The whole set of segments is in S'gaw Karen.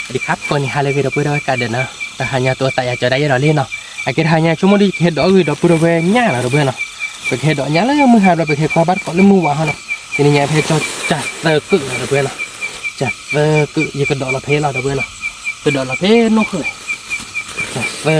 စวัสดีครับ ကိးနံၤဟါလၢအဂ့ၤ ဒီပုၢ်ဝဲၢ်ကးဒၢးနီၤ, တဟါညါတိသးယၤကၠီဒၣ်ယဲဒီးလံနီၤ, အကဲတဟါညါဆိကမိၣ်ဒုး ယကဟဲဒိးဂ့ၤဒီပုၢ်ဝဲၢ်ညၣ်နီၤ ဒီပုၢ်ဝဲၢ်နီၤ, ပကဟဲဒိးညၣ်လၢမုၢ်ဟါဘျီ ပကဟဲကွၢ်ဘၣ်တကိးလၢမုၢ်ဝါဟီနီၤ, တနံၤညါဖဲကၠီကၢ်သၢကုာ်နီၤ ဒီပုၢ်ဝဲၢ်နီၤ, ကၢ်သၢကုာ် ယကဒိးလီၤဖဲလီၤ ဒီပုၢ်ဝဲၢ်နီၤ, ကဒိးလီၤဖဲနိၣ်ဃုာ် ကၢ်သၢ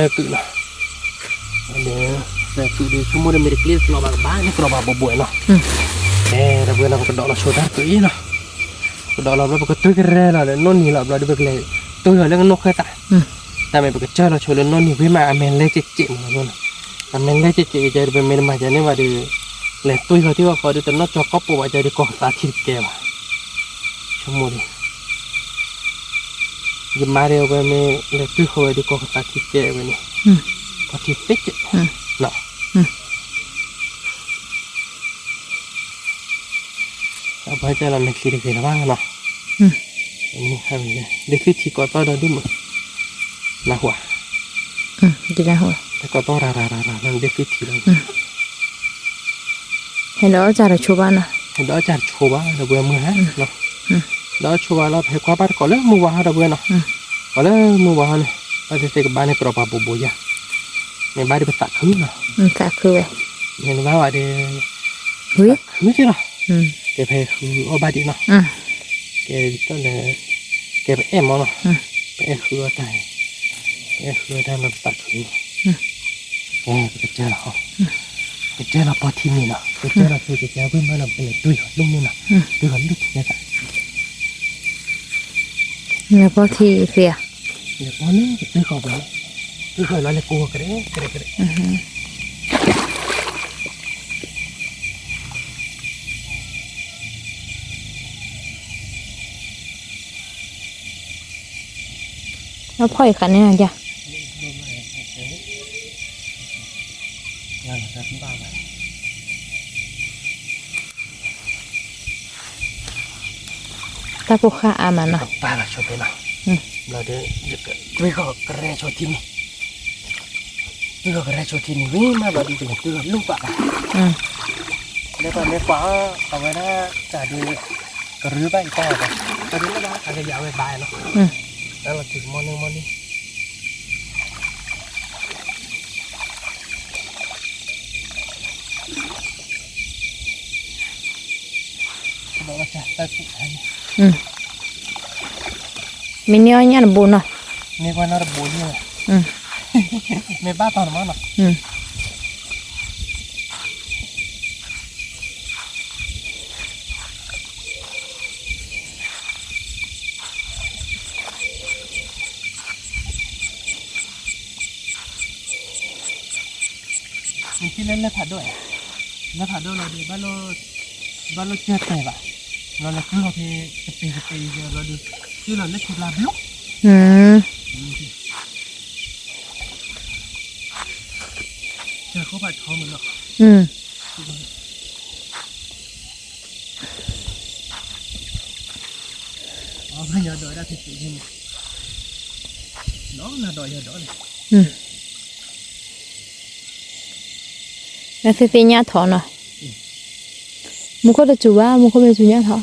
ကုာ်နီၤ ဒီးသၢကုာ်ဒီး ဆိကမိၣ်ဒီးမ့ၢ်တကျ့တကျီဘၣ် ကဘၣ်န့ၢ်ကြီဘၣ်ဘိးဘိးနီၤ, အဲ ဒီပုၢ်ဝဲၢ်နီၤ ပကဒိးလီၤဆိတၢ်တကုာ်အံၤနီၤ, ပကဒိးလီၤဘျီ ပကတုၤကရဲလီၤဒီး နိၣ်နံၤလီၤဘျီဒီး ပကလဲၤတုၤလီၤလၢကနိၣ်ဃဲသး, တၢ်မ့ၢ်ပကစၢၢ်လီၤဆိလၢနိၣ်နံၤဝံၤမး အမဲာ်လဲၢ်ကဲးကဲးမးနီၤ, အမဲာ်လဲၢ်ကဲးကဲးကဲဒီး ပမ့ၢ်တမၤယၤန့ၣ်ဘၣ်ဒီး လဲၤတုၤဃီၤထံဃီၤဃီဒီး တနီၣ်ကၠီကီၢ်ပိာ်ဘၣ်ကဒီး ကီၢ်ကသးထံတကဲဘၣ်, ဆိကမိၣ်ဒီး ယမါဒီး အဝဲမ့ၢ်လဲၤတုၤဃီၤဝဲဒီး ကီၢ်ကသးထံကဲဝဲန့ၣ်, ကီၢ်ထံသ့ကဲးနီၤ, အပှၤကၢ်လီၤမဲာ်ချံတဂ့ၤလၢၤဘၣ်နီၤ, ဒ့ၣ်သုထံကီးသီၣ်ဒီးဒုးမုာ်, နၢ်ဟူဧါ, ကီးသီၣ်ရၤရၤရၤရၤနီၤ ဒ့ၣ်သုထံလီၤ ဟဲဒီးအီၣ်စၢ်တဆိဘၣ်နီၤ, ဟဲဒီးအီၣ်စၢ်တဆိဘၣ် ဒီပုၢ်ဝဲၢ်မုၢ်ဟါ, ဒီးအီၣ်ဆိဘၣ်လီၤ ပဟဲကွၢ်ဘၣ်တကိးလၢမုၢ်ဝါဟီ ဒီပုၢ်ဝဲၢ်နီၤ, ကိးလၢမုၢ်ဝါဟီန့ၣ် ဘၣ်သ့ၣ်သ့ၣ်ကဘၣ်န့ၢ်ကြီဘၣ်ဘိးဘိးယၤ, မ့ၢ်ဘၣ်ဒီးပသးခုနီၤ, သးခုဝဲ, မ့ၢ်ဘၣ်ဝဲဒီး သးခုက့လီၤ, ကဲဖဲဃုအီၣ်ဘၣ်ဒံးနီၤ, ကဲတၢ်လၢ ကဲပအဲၣ်မးနီၤ, ပအဲၣ်ဃုအီၣ်တၢ်, ပအဲၣ်ဃုအီၣ်တၢ်လၢပသးခုနီၤ, ပကစၢၢ်လီၤ, ပကစၢၢ်လီၤပီထံမံၤနီၤ, ပကစၢၢ်လီၤဖဲကစၢၢ်ဝံၤမးလီၤ ပကလဲၤတုၤဃီၤလၢမုၢ်နီၤ, တုၤဃီၤလၢထံကဲသး, လဲၤပီထံသ့ဧါ, လဲၤပီလၢကတုၤဃီၤပှဲၤ, တုၤဃီၤလီၤလဲၤကိးကရဲကရဲကရဲ လၢဖီၣ်အံၤဃးန့ၢ်နၤယၤ, တၢ်ဖိဃၢ်အါမးနီၤ, ယကပာ်လီၤဆိဖဲနီၤ, ဘျီဒီး ယကတွံၢ်ဃီၤကရဲဆိထံန့ၣ်, တွံၢ်ဃီၤကရဲဆိထံန့ၣ် ဝံၤမးဘျီဒီး ယကလဲၤတွံၢ်ဃီၤလူၢ်ပာ်ဘၣ်, လၢပှၤမ့ၢ်ကွၢ်အီၤ အဝဲဒၣ်တၢ်ဒုး ကရၢဘၣ်ယတၢ်ဘၣ်, တၢ်ဒုးလၢဘၣ် အကယၤဝဲဘၣ်နီၤ, တၢ်လီၤတုၤကမီၤန့ၢ်မီၤန့ၢ် မ့ၢ်န့ၢ်အီၣ်ညၣ်တဘိနီၤ, မ့ၢ်ကွၢ်နီတဘိလံ, မ့ၢ်ဘၣ်တီၤနမးနီၤ, နထံၣ်လၢလဲၢ်ဖးဒိၣ်, လဲၢ်ဖးဒိၣ်လီၤဒီး ဘၣ်လိၣ်စၢၢ်တဲာ်ဘၣ်, လီၤလၢကုၢ်လီၤဖဲ ကပ့ၤကပ့ၤယလီၤဒီး ကုၢ်လီၤလၢထံကျါဘျီ, စၢၢ်ဃိဖးထီမးနီၤ, အီၣ်ဘၣ်ယီၤဒီးဒၣ်ဖဲဖဲန့ၣ်, ဒီးနၤဒီးယီၤဒီးန့ၣ် နသ့ၣ်သ့ၣ်ညၣ်ထီနီၤ, မူခိၣ်တစူၤဘၣ် မူခိၣ်မ့ၢ်စူၤညၣ်ထီ,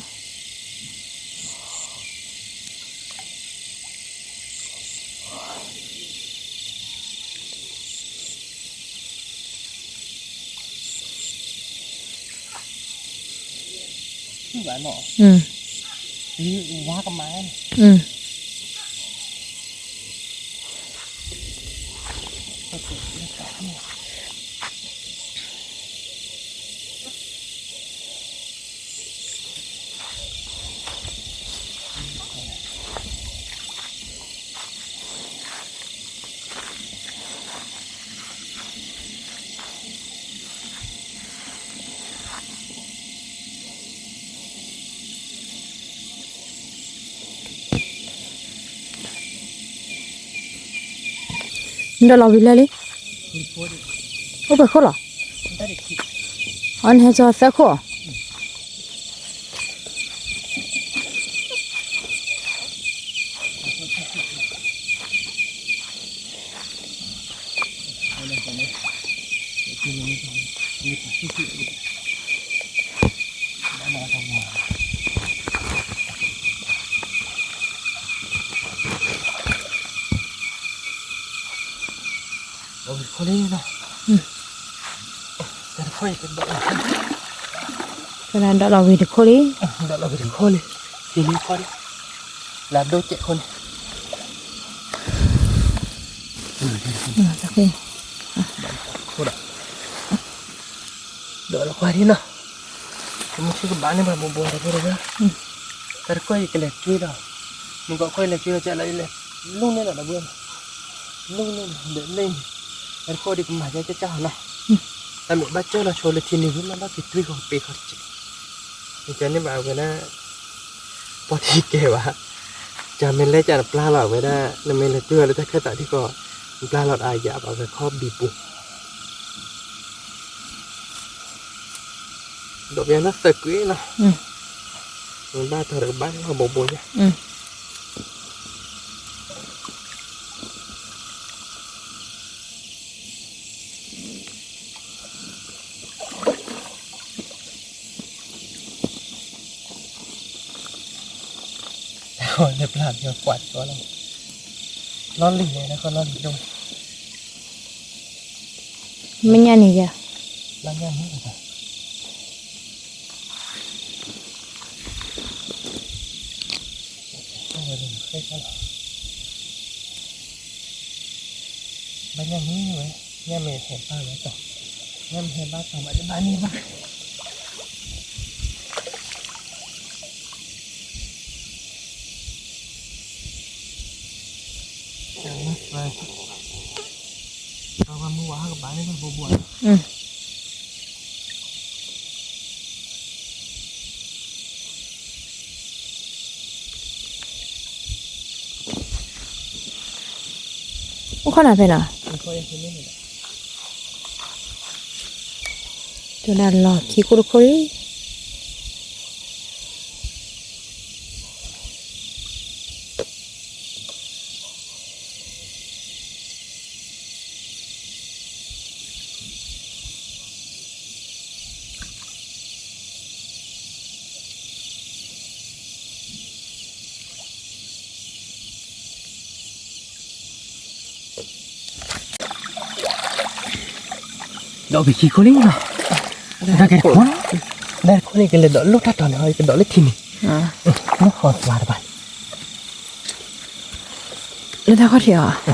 ဘၣ်နီၤ, ဝါကမၤ, နဒီးလီၤဝံၤလၢလံ, အိၣ်ပှဲၤခိၣ်လီၤ, အီနဟဲကၠီသၢခိၣ်, အ တခီလံနီၤ, တခီအံၤကဒီးလီၤ, ကဒၣ်ဒီးလီၤဝံၤတခီလံ, ဒီးလီၤဝံၤတခီလံ, တ့လံခီလံ, လၢဒိၣ်စဲးခီန့ၣ်, တခီ, ဒီးလီၤကွၢ်ဒံနီၤ, ကမ့ၢ်ဆ့ကဘၣ်န့ၣ်ဘၣ်ဘိးဘိးတဘိးတဘိး, တၢ်တခီအံၤကလဲၤက့ၤဒီး, မုၢ်ကီၢ်ခီအံၤလဲၤက့ၤဒီးကလဲၤ, လူန့ၣ်လီၤတဘိး, လူန့ၣ်ဒီးလဲၣ်န့ၣ်, တၢ်တခီဒံးကမၤယါကၢ်ကၢ်နီၤ, တၢ်မ့ၢ်ဘၣ်ကၢ်လီၤဆိလၢထံန့ၣ်ဝံၤမ့ၢ်ဘၣ်က့ၤတွံၢ်ဃီကပ့ၤဃီတက့ၢ်, ယကန့ၢ်ဘၣ်အဝဲဒၣ် ပှၤထံကဲဘၣ်, ကမ့ၢ်လဲၤကၢ်နပျၢ်လီၤအဝဲဒၣ်, နမ့ၢ်လဲၤတွံၢ်အီၤလၢတၢ်ခၢၣ်သးထံကီၢ်, နပျၢ်လီၤတအါယၤဘၣ်ဝဲခီဘံပူၤ, ဒီးပယီၤနီၢ်သၢကွံာ်နီၤ, ဘၣ်ထီၣ်တကဘၣ်န့ၣ်ဘိးဘိးယါ တၢ်ဃီလၢပျၢ်ပယီၤကွၢ်တကီလီၤ, လီၢ်လံၤန့ၣ် တၢ်ဃီလီၢ်လံၤဒိၣ်, မ့ၢ်ညါန့ၣ်ယၤ, လၢညါန့ၣ် ဘၣ်ညါမ့ၢ်ဝဲ, ညါမ့ၢ်ဟဲဘၣ်ဝဲတီၤ, ညါမ့ၢ်ဟဲဘၣ်တီၤဘၣ်တဘၣ်န့ၣ်ဘၣ်. အိၣ်ခီနၤဖဲနီၤ, ကဒၣ်လီၤခံခိၣ်တခိၣ်လံ. ဒီးက့ၤခံခိၣ်လံနီၤ, ဒီးက့ၤတခိၣ်, ဒီးတခိၣ်န့ၣ် ကလဲၤဒီးလိၣ်တၢ်တီၤန့ၣ် ကဒီးလၢထံန့ၣ်, လၢဃီသွါတဘၣ်, လၢတၢ်ခီၣ်ထံးအီၤ.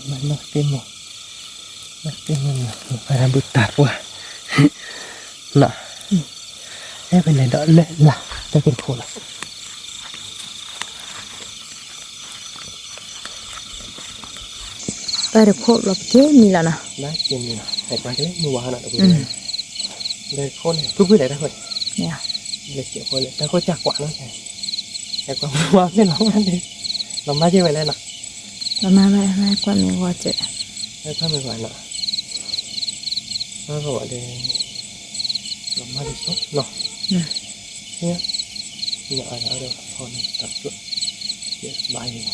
နီၢ်သ့ၣ်မီၢ်, နီၢ်သ့ၣ်မီၢ်န့ၣ် ပှၤတၢ်ဘုတၢ်ပှၢ်, နီၤ, အဲၣ်ပလဲၤဒီးလၢလၢ် တၢ်က့ၤတခိၣ်လီၤ. ပတခိၣ်ဘျီပက့ၤမံလီၤနီၤ, ပက့ၤမံလီၤ, ဟဲပှၤကလဲၤမုၢ်ဝါဟါနီၤတပူၤ, လဲၤခိၣ်န့ၣ် ဖုဖုလဲၤတၢ်ခိၣ်န့ၣ်, လဲၤစဲးခိၣ်လဲၤတၢ်ခိၣ်စၢ်ကွၢ်နီၤ, ဟဲကွၢ်မုၢ်ဝါဖဲလီၤမၢ်န့ၣ်, လီၤမၢ်က့ၤဝဲလဲၣ်နီၤ, လီၤမၢ်မ့ၢ်ကွၢ်မ့ၢ်ဝဲကဲ, ဟဲကွၢ်မ့ၢ်ကွၢ်နီၤ, ဟဲကွၢ်ဝဲဒီး လီၤမၢ်ဒ်သိးနီၤ, ဘၣ်ယံၤ,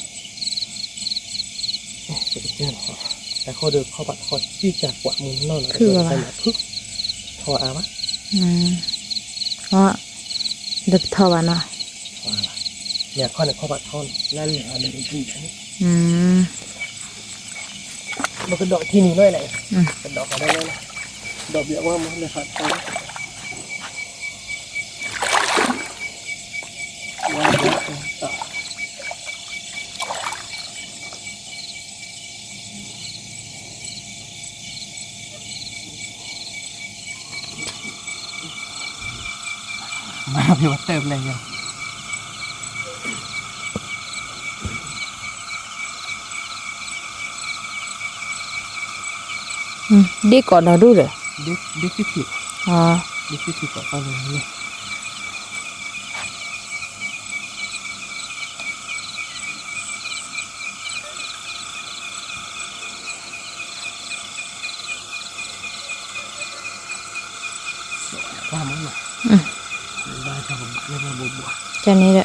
တၢ်ခိၣ်ဒီးခီၣ်ဘၣ်ခီၣ်စံၣ်တၢ်ကွၢ်မုၢ်နီၢ်နီၤ, ဖုၣ်ဘၣ်ဘၣ်, ထီၣ်အါဘၣ်, ဒီးပထီၣ်ဘၣ်နီၤ, လဲၤခီၣ်န့ၣ်ခီၣ်ဘၣ်ထီၣ်န့ၣ် လၢလဲၤအီၤန့ၣ်တဂ့ၤန့ၣ် ပကဒီးထံနံၤလီၤလဲၣ်, ကဒီးဃီဒၣ်လဲၣ်, ဒီးဘၣ်ဝဲမ့ၢ်လဲၤဖးထီၣ်, ဝဲဘၣ်, မၤဖဲဝဲတၢ်ဘျဲၣ်ယၤ ဒ့ကိးနီၢ်ဒူၣ်ဒီး, ဒ့ထံၣ်ထံၣ်, ဒ့ထံၣ်ထံၣ်ကိးသီလၢန့ၣ် ကန့ၣ်ဒီး မၤဖဲဝဲတၢ်ဘျဲၣ်ယၤ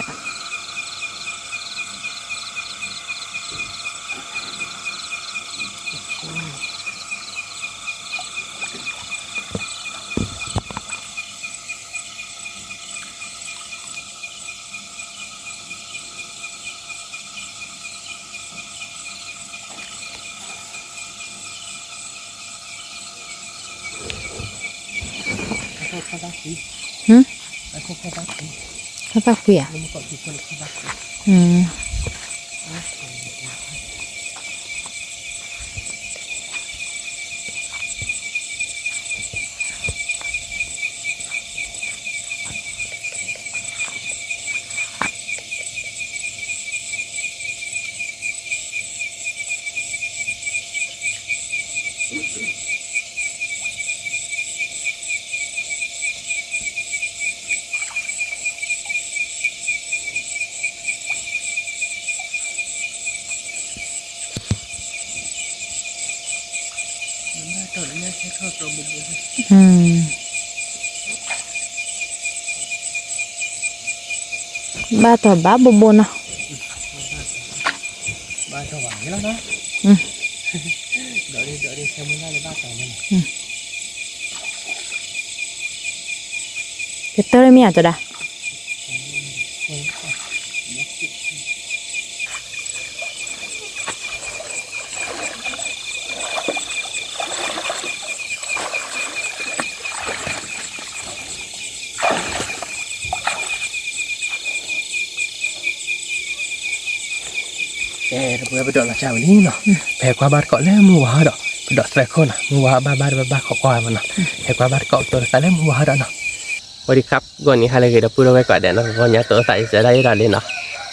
ဟမ်, ခီၣ်ဖၣ်ဃံဧါ, ဟမ်. ဘၣ်တီၢ်ဘၣ်ဘိဘိနီၤ, ကတၢၢ်မ့ၢ်ဧါတဒၣ်. ကဲ ဒီပုၢ်ဝဲၢ် ပဒိးလီၤစၢ်ဝံၤလံနီၤ, ပဟဲကွၢ်ဘါတကိးလၢမုၢ်ဝါဟီၣ်ဒီး ပဒိးသၢခိၣ်နီၤ, မုၢ်ဝါဟီၣ်ဘၣ်ဘါတဘၣ်ဘၣ်ခိးကွၢ်မနီၤ, ဟဲကွၢ်ဘါတကိးကတိၤသးလၢမုၢ်ဝါဟီၣ်ဒီးနီၤ. ဝဲဒံခါ ဂီၤနံၤဟါလၢအဂ့ၤ ဒီပုၢ်ဝဲၢ်ကိးဂၤဒဲးနီၤ, တဂီၤညါတိၤသးယစဲးဒၣ်ယဲဒၣ်လံနီၤ,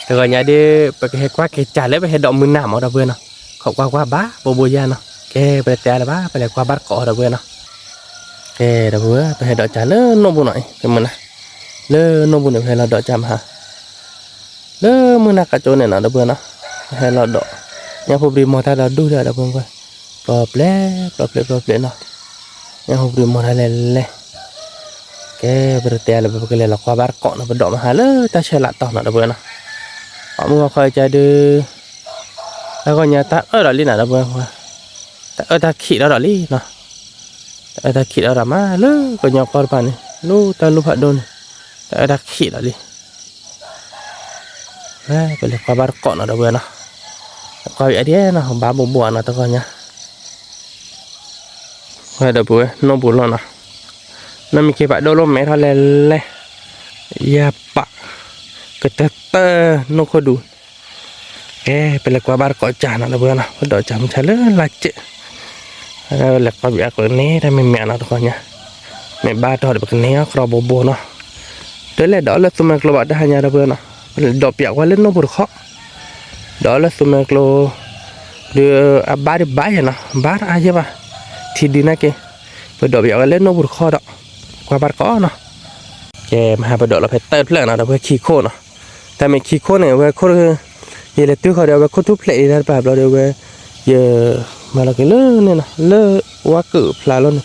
တဂီၤညါဒီး ပကဟဲကွၢ်က့ၤစၢ်လၢပဟဲဒိးမုၢ်နၤမး ဒီပုၢ်ဝဲၢ်နီၤ, ခိးကွၢ်ကွၢ်ဘါဘိဘိယါနီၤ, ကဲ ပတတဲအါလၢၤဘၣ် ပလဲၤကွၢ်ဘါတကိးဒီပုၢ်ဝဲၢ်နီၤ. ကဲ ဒီပုၢ်ဝဲၢ် ပဟဲဒိးစၢ်လၢနိၣ်ပူၤနီၤအံၤ ပမုၢ်နၤ, လၢနိၣ်ပူၤန့ၣ် ပဟဲလီၤဒိးစၢ်မဟါ လၢမုၢ်နၤကၠိန့ၣ်နီၤ ဒီပုၢ်ဝဲၢ်နီၤ, ပဟဲလီၤဒိး, ညၣ်ဖိပြံမီၤတၢ်ဒီးဒူၣ်ဒီး ဒီပုၢ်ဝဲၢ်, ပျီပျဲ, ပျီပျဲပျီပျဲနီၤ, ညၣ်ဖိပြံမီၤတၢ်လဲၤလဲၤ, ကဲ ပတတဲအါလၢၤဘၣ် ပကလဲၤလီၤကွၢ်ဘါတကိးနီၤ, ပဒိးမဟါလၢတၢ်ဆဲးလးတီၤနီၤ ဒီပုၢ်ဝဲၢ်နီၤ, အမုၢ်ဂီၤခီကဒီး တၢ်ဂီၤညါတၢ်အၢၣ်ဒီးလံနီၤ ဒီပုၢ်ဝဲၢ်, တၢ်အၢၣ်တၢ်ခံးထီၣ်ဒီးလံနီၤ, တၢ်အၢၣ်တၢ်ခံးထီၣ်ဒီးမး လၢကညီကီၢ်တဖၣ်န့ၣ် လၢတၢ်လူၢ်ဖးဒိၣ်န့ၣ် တၢ်အၢၣ်တၢ်ခံးဒီးလံ. ပလဲၤကွၢ်ဘါတကိးနီၤ ဒီပုၢ်ဝဲၢ်နီၤ, ကွၢ်ဝံၤအဒံးနီၤ ဘါဘိဘိနီၤ တဂီၤညါ ဝဲဒီပုၢ်ဝဲၢ် နိၣ်ပူၤလီၢ်နီၤ, နီၢ်မံၤက့ၤပာ်ဒိၣ်လိၣ်မဲထီၣ်လဲၤလဲၤ, ယပာ်, ကတၢၢ်တၢၢ်နိၣ်ခိၣ်ဒူ, ကဲ ပလဲၤကွၢ်ဘါတကိးစၢ်နီၤ ဒီပုၢ်ဝဲၢ်နီၤ, ပဒိးစၢ်မုၢ်ဆါလၢလါစဲး, လဲၤကွၢ်ဘါကန့ၢ်တၢ်မဲာ်မဲာ်နီၤ တဂီၤညါ, မ့ၢ်ဘါထီၣ်ဒီး ပကန့ၢ်အီၣ်ကြီဘိဘိနီၤ, ဒီးလဲၤဒိးလၢသူမဲာ်ကျိဘၣ်တဟါညါ ဒီပုၢ်ဝဲၢ်နီၤ, ပဒိးပၠးကွၢ်လၢနိၣ်ပူၤတခီ ဒီးလၢသူမဲာ်ကျိ, ဒီးအဘါဒံးဘါယဲနီၤ, ဘါတအါယဲဘၣ်, ထံဒုးနာ်က့, ပဒိးပၠးဝဲလၢနိၣ်ပူၤတခီဒီး, ကွၢ်ဘါတကိးနီၤ, ကဲ မဟါပဒိးလီၤဖဲတၢၢ်တဖျၢၣ်နီၤ ဒီပုၢ်ဝဲၢ် ခံခိၣ်နီၤ, တၢ်မ့ၢ်ခံခိၣ်န့ၣ် အဝဲခိၣ်, ယလဲၤတုၤဃီဒီး အဝဲခိၣ်ထူၣ်ဖျဲးအံၤတၢ်တပၤဘျီဒီး အဝဲ, ယ, မၤလီၤက့ၤလၢန့ၣ်နီၤ လၢဝါကုာ်ဖျါလီၤန့ၣ်,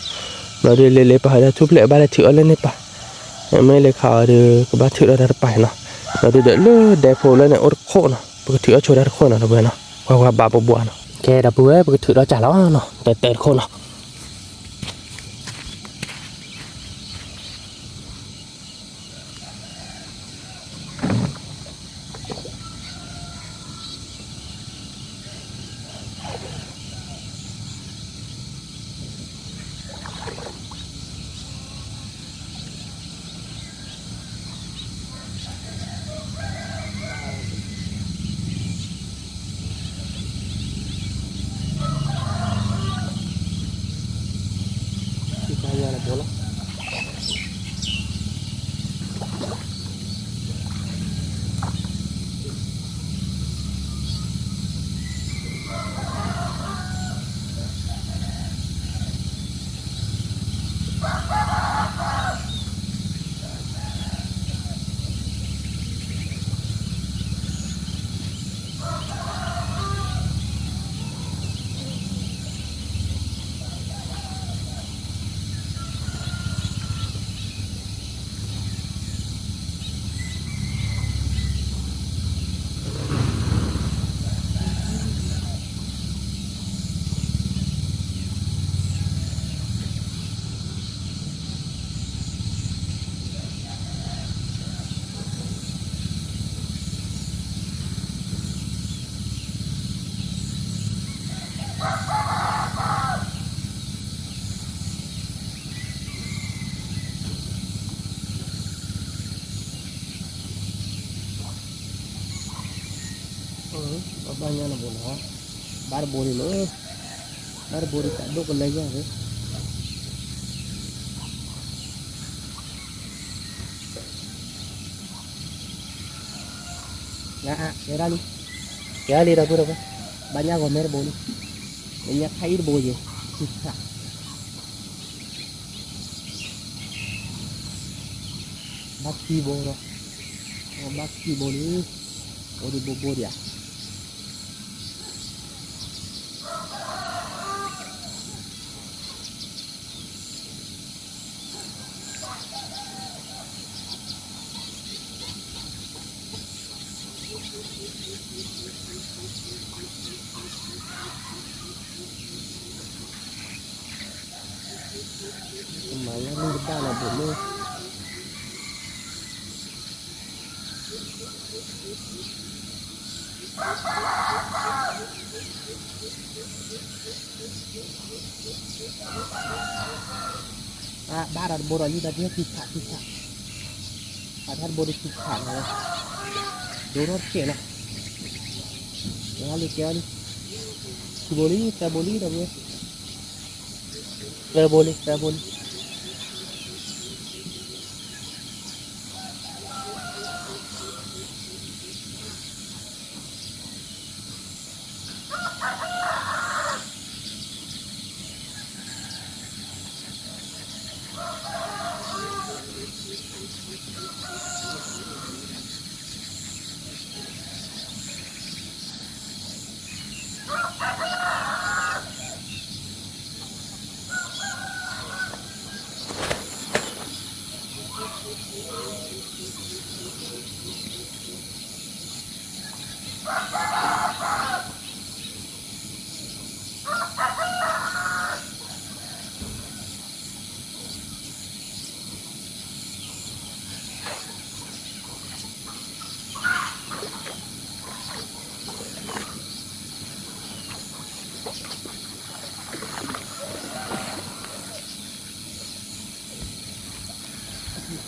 ဘျီဒီးလဲၤလဲၤပာ်ဃီဒီးထူၣ်ဖျဲးအဘၣ်လဲၤထုးအီၤလၢန့ၣ်ပၢ် မ့ၢ်လဲၤခးအီၤဒီး ကဘၣ်ထုးထီၣ်တၢ်တပၤနီၤ, ဘျီဒီးလၢဒဲဖိလၢန့ၣ်အိၣ်တခိၣ်နီၤ ပကထုးအီၣ်ဆိတၢ်တခိၣ်နီၤ ဒီပုၢ်ဝဲၢ်နီၤ, ကွၢ်ကွၢ်ဘါဘိဘိနီၤ, ကဲ ဒီပုၢ်ဝဲၢ် ပကထုးထီၣ်စၢ်လီၤနီၤ တၢၢ်တၢၢ်တခိၣ်နီၤ. ဘၣ်ညါနဘိနီၤ, ဘၣ်တဘိဒံးလၢ, ဘၣ်တဘိဒံးတၢ်ဒိၣ်ကလဲယဲၢ်လၢ, ကဲဒၣ်လံ, ကဲဒၣ်လံဒီပုၢ်ဒီဝဲၢ်, ဘၣ်ညါဂီၤမဲတဘိလံ, လၢညါခါအံၤတဘိယဲၢ်, ထံဆး ဘၣ်ခံဘိဒီး, ဘၣ်ခံဘိလံ, အိၣ်ဒံးဘိဘိဒံးဧါ. မၤလၢမုၢ်တဘၣ်လီၤဘိးမုၢ် ဘၣ်ဒီးတဘိဒီးလံဒီးဒ်ထံဆးထံဆး, ဘၣ်ဒီးတဘိဒီးထံဆးလီၤ, ဒိၣ်ထီၣ်တစဲးလီၤ, ကဲလံကဲလံ, ခံဘိလံသၢဘိလံဒီပုၢ်ဝဲၢ်, သၢဘိလံသၢဘိလံ.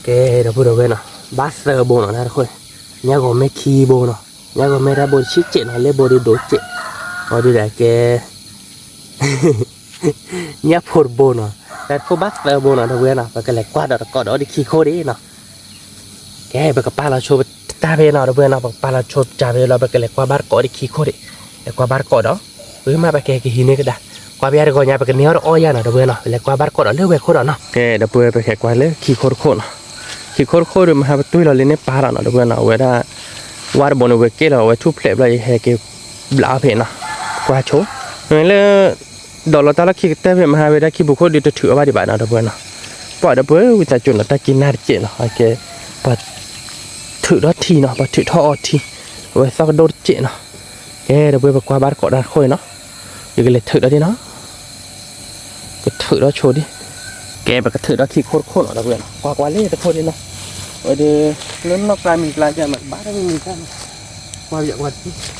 ကဲ ဒီပုၢ်ဒီဝဲၢ်နီၤ, ဘၣ်သၢဘိနီၤ တၢ်တခိၣ်, ညါဂီၤမ့ၢ်ခံဘိနီၤ, ညါဂီၤမ့ၢ်တၢ်ဘိတဆံးစဲးနီၤ, လၢဘိဒုးဒိးစဲး, အီၤဒုးဒၣ်ကဲ ညၣ်ဖိတဘိနီၤ, တၢ်တခိၣ်ဘၣ်သၢဘိနီၤ ဒီပုၢ်ဝဲၢ်နီၤ, ပကလဲၤကွၢ်ဒီးတကိးဒီးအိၣ်ဒံးခံခိၣ်ဒံးနီၤ. ကဲ ပကပာ်လီၤဆိပတၢ်ဖဲနီၤ ဒီပုၢ်ဝဲၢ်နီၤ, ပကပာ်လီၤဆိပတၢ်ဖဲလီၤ ပကလဲၤကွၢ်ဘၣ်တကိးအိၣ်ဒံးခံခိၣ်ဒံး, လဲၤကွၢ်ဘၣ်တကိးဒီး, ပမ့ၢ်ပကဟဲကဟံးန့ၢ်ကဒါ, ကွၢ်ပယါတဂီၤညါ ပကန့ၢ်အီၣ်တအီၣ်ယါနီၤ ဒီပုၢ်ဝဲၢ်နီၤ, ပလဲၤကွၢ်ဘၣ်တကိးဒီးလၢဝဲခိၣ်ဒီးနီၤ. ကဲ ဒီပုၢ်ဝဲၢ် ပဟဲကွၢ်လၢခံခိၣ်တခိၣ်နီၤ, ခံခိၣ်တခိၣ်ဒီး မဟါပတွံၢ်လီၤလံန့ၣ်ပာ်လီၤနီၤ ဒီပုၢ်ဝဲၢ်နီၤ, အဝဲဒၣ် ဝါတဘိန့ၣ် ဝဲကဲလီၤ အဝဲထူၣ်ဖျဲးဘျီယဟဲက့ၤ ဘျးအီၤဖဲနီၤ, ကွၢ်ဆိ, မ့ၢ်လၢ ဒီးလီၤတၢ်လီၢ်ခံကတၢၢ်ဖဲမဟါဝဲဒၣ်ခံဘိခိၣ်ဒုးတထုးအီၣ်ဘၣ်ဒံးဘၣ်နီၤ ဒီပုၢ်ဝဲၢ်နီၤ, ပှၤဒီပုၢ်ဝဲၢ် ဝံသးစူၤနီၤ တၢ်က့ၤနၢ်တစဲးနီၤ, အကဲ ပှၤထုးထီၣ်ထံနီၤ, ပှၤထုးထီၣ်အီထံ, အဝဲသီၣ်ကဒိၣ်တစဲးနီၤ, ကဲ ဒီပုၢ်ဝဲၢ် ပကွၢ်ဘၣ်တကိးတၢ်တခိၣ်အံၤနီၤ, ယကလဲၤထုးဒီးဒ်နီၤ ကထုးထီၣ်ဆိဒံး, ကဲ ပကထုးထီၣ်ခံခိၣ်တခိၣ်နီၤ ဒီပုၢ်ဝဲၢ်နီၤ, ကွၢ်ကွၢ်လၢတခိၣ်ဒံးနီၤ, ဝဲဒၣ် လၢနီၢ်ကျါမံၤကျါကဲမး ကဘၣ်တမံၤမံၤကျါနီၤ, ကွၢ်ယကွၢ်တ ဘၣ်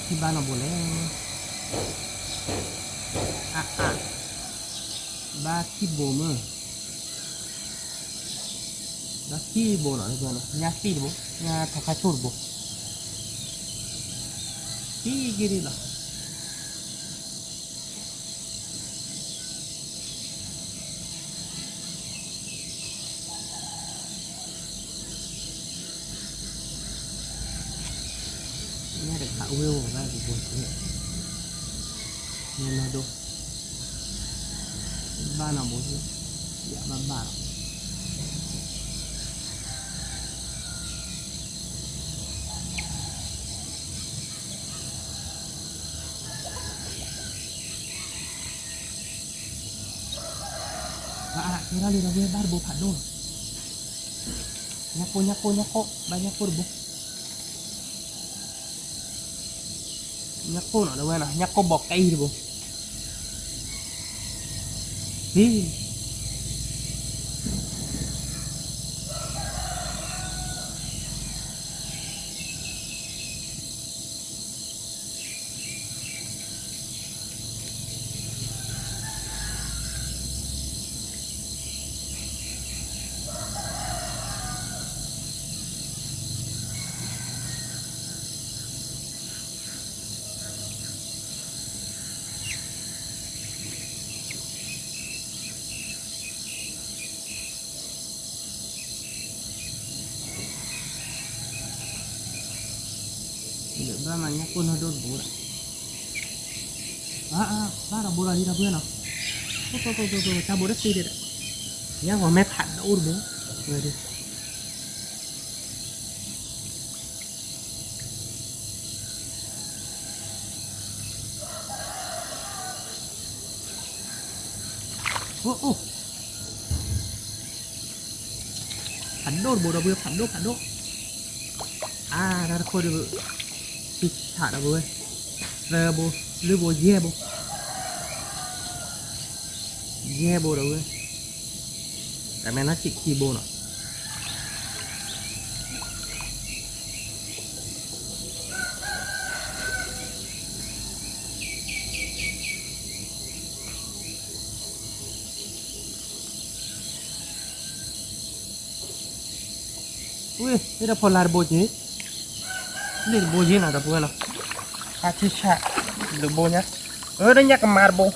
ထံၣ်ဘၣ်နီၢ်ဘိလဲၣ်, အါအါ, ဘၣ်ထံၣ်ဘိမ့ၢ်, ဘၣ်ထံၣ်ဘိနီၤ, ညၣ်သံၣ်တဘိ, ညၣ်ထီခါဆိၣ်တဘိ, သံၣ်က့ၤဒံးလီၤ. ညၣ်တခါအဝဲအိၣ်ဘၣ်ကဘိန့ၣ်, ညၣ်နီၢ်ဒိၣ်, ဘၣ်နီၤဘိ, ယဘၣ်ဘၣ်လီၤ. ဘၣ်အါကဲထီၣ်လံဒီပုၢ်ဝဲၢ် ဘၣ်တဘိဖးဒိၣ်လီၤ. ညၣ်ကိၢ် ညၣ်ကိၢ် ညၣ်ကိၢ် ဘၣ်ညၣ်ကိၢ်တဘိ. ညၣ်ကိၢ်နီၤ ဒီပုၢ်ဝဲၢ်နီၤ, ညၣ်ကိၢ်ဘီကံတဘိ. ဟံၣ် ဘၣ်မၤညၣ်ကိၢ်နီၢ်ဒိၣ်တဘိလီၤ. ဘၣ်ဒီးဘိလီၤလံဒီပုၢ်ဝဲၢ်နီၤ. တၢ်ဘိတသံဒီး, ညၣ်ဂီၤမဲဖးဒိၣ်တဘိ, ဝဲဒၣ် အိၣ်အိၣ်, ဖးဒိၣ်တဘိဒီပုၢ်ဝဲၢ် ဖးဒိၣ်ဖးဒိၣ်. အါ တၢ်တခိၣ်ဒီး, သၢဘိ, လွံၢ်ဘိ ယဲၢ်ဘိ, ယဲၢ်ဘိဒီပုၢ်ဝဲၢ်, တမ့ၢ်နီၢ်ဆံးခံဘိနီၤ. ဝ့ၢ် ဟ့ၣ်ဒီးဖီလာ်တဘိက့ၤ, လ့ၣ်တဘိယ့ၢ်နီၤဒီပုၢ်ဝဲၢ်နီၤ, တၢ်ထံၣ်ဆၣ်တဘိညါ, အၢ ဒီးညၣ်ကမါတဘိ,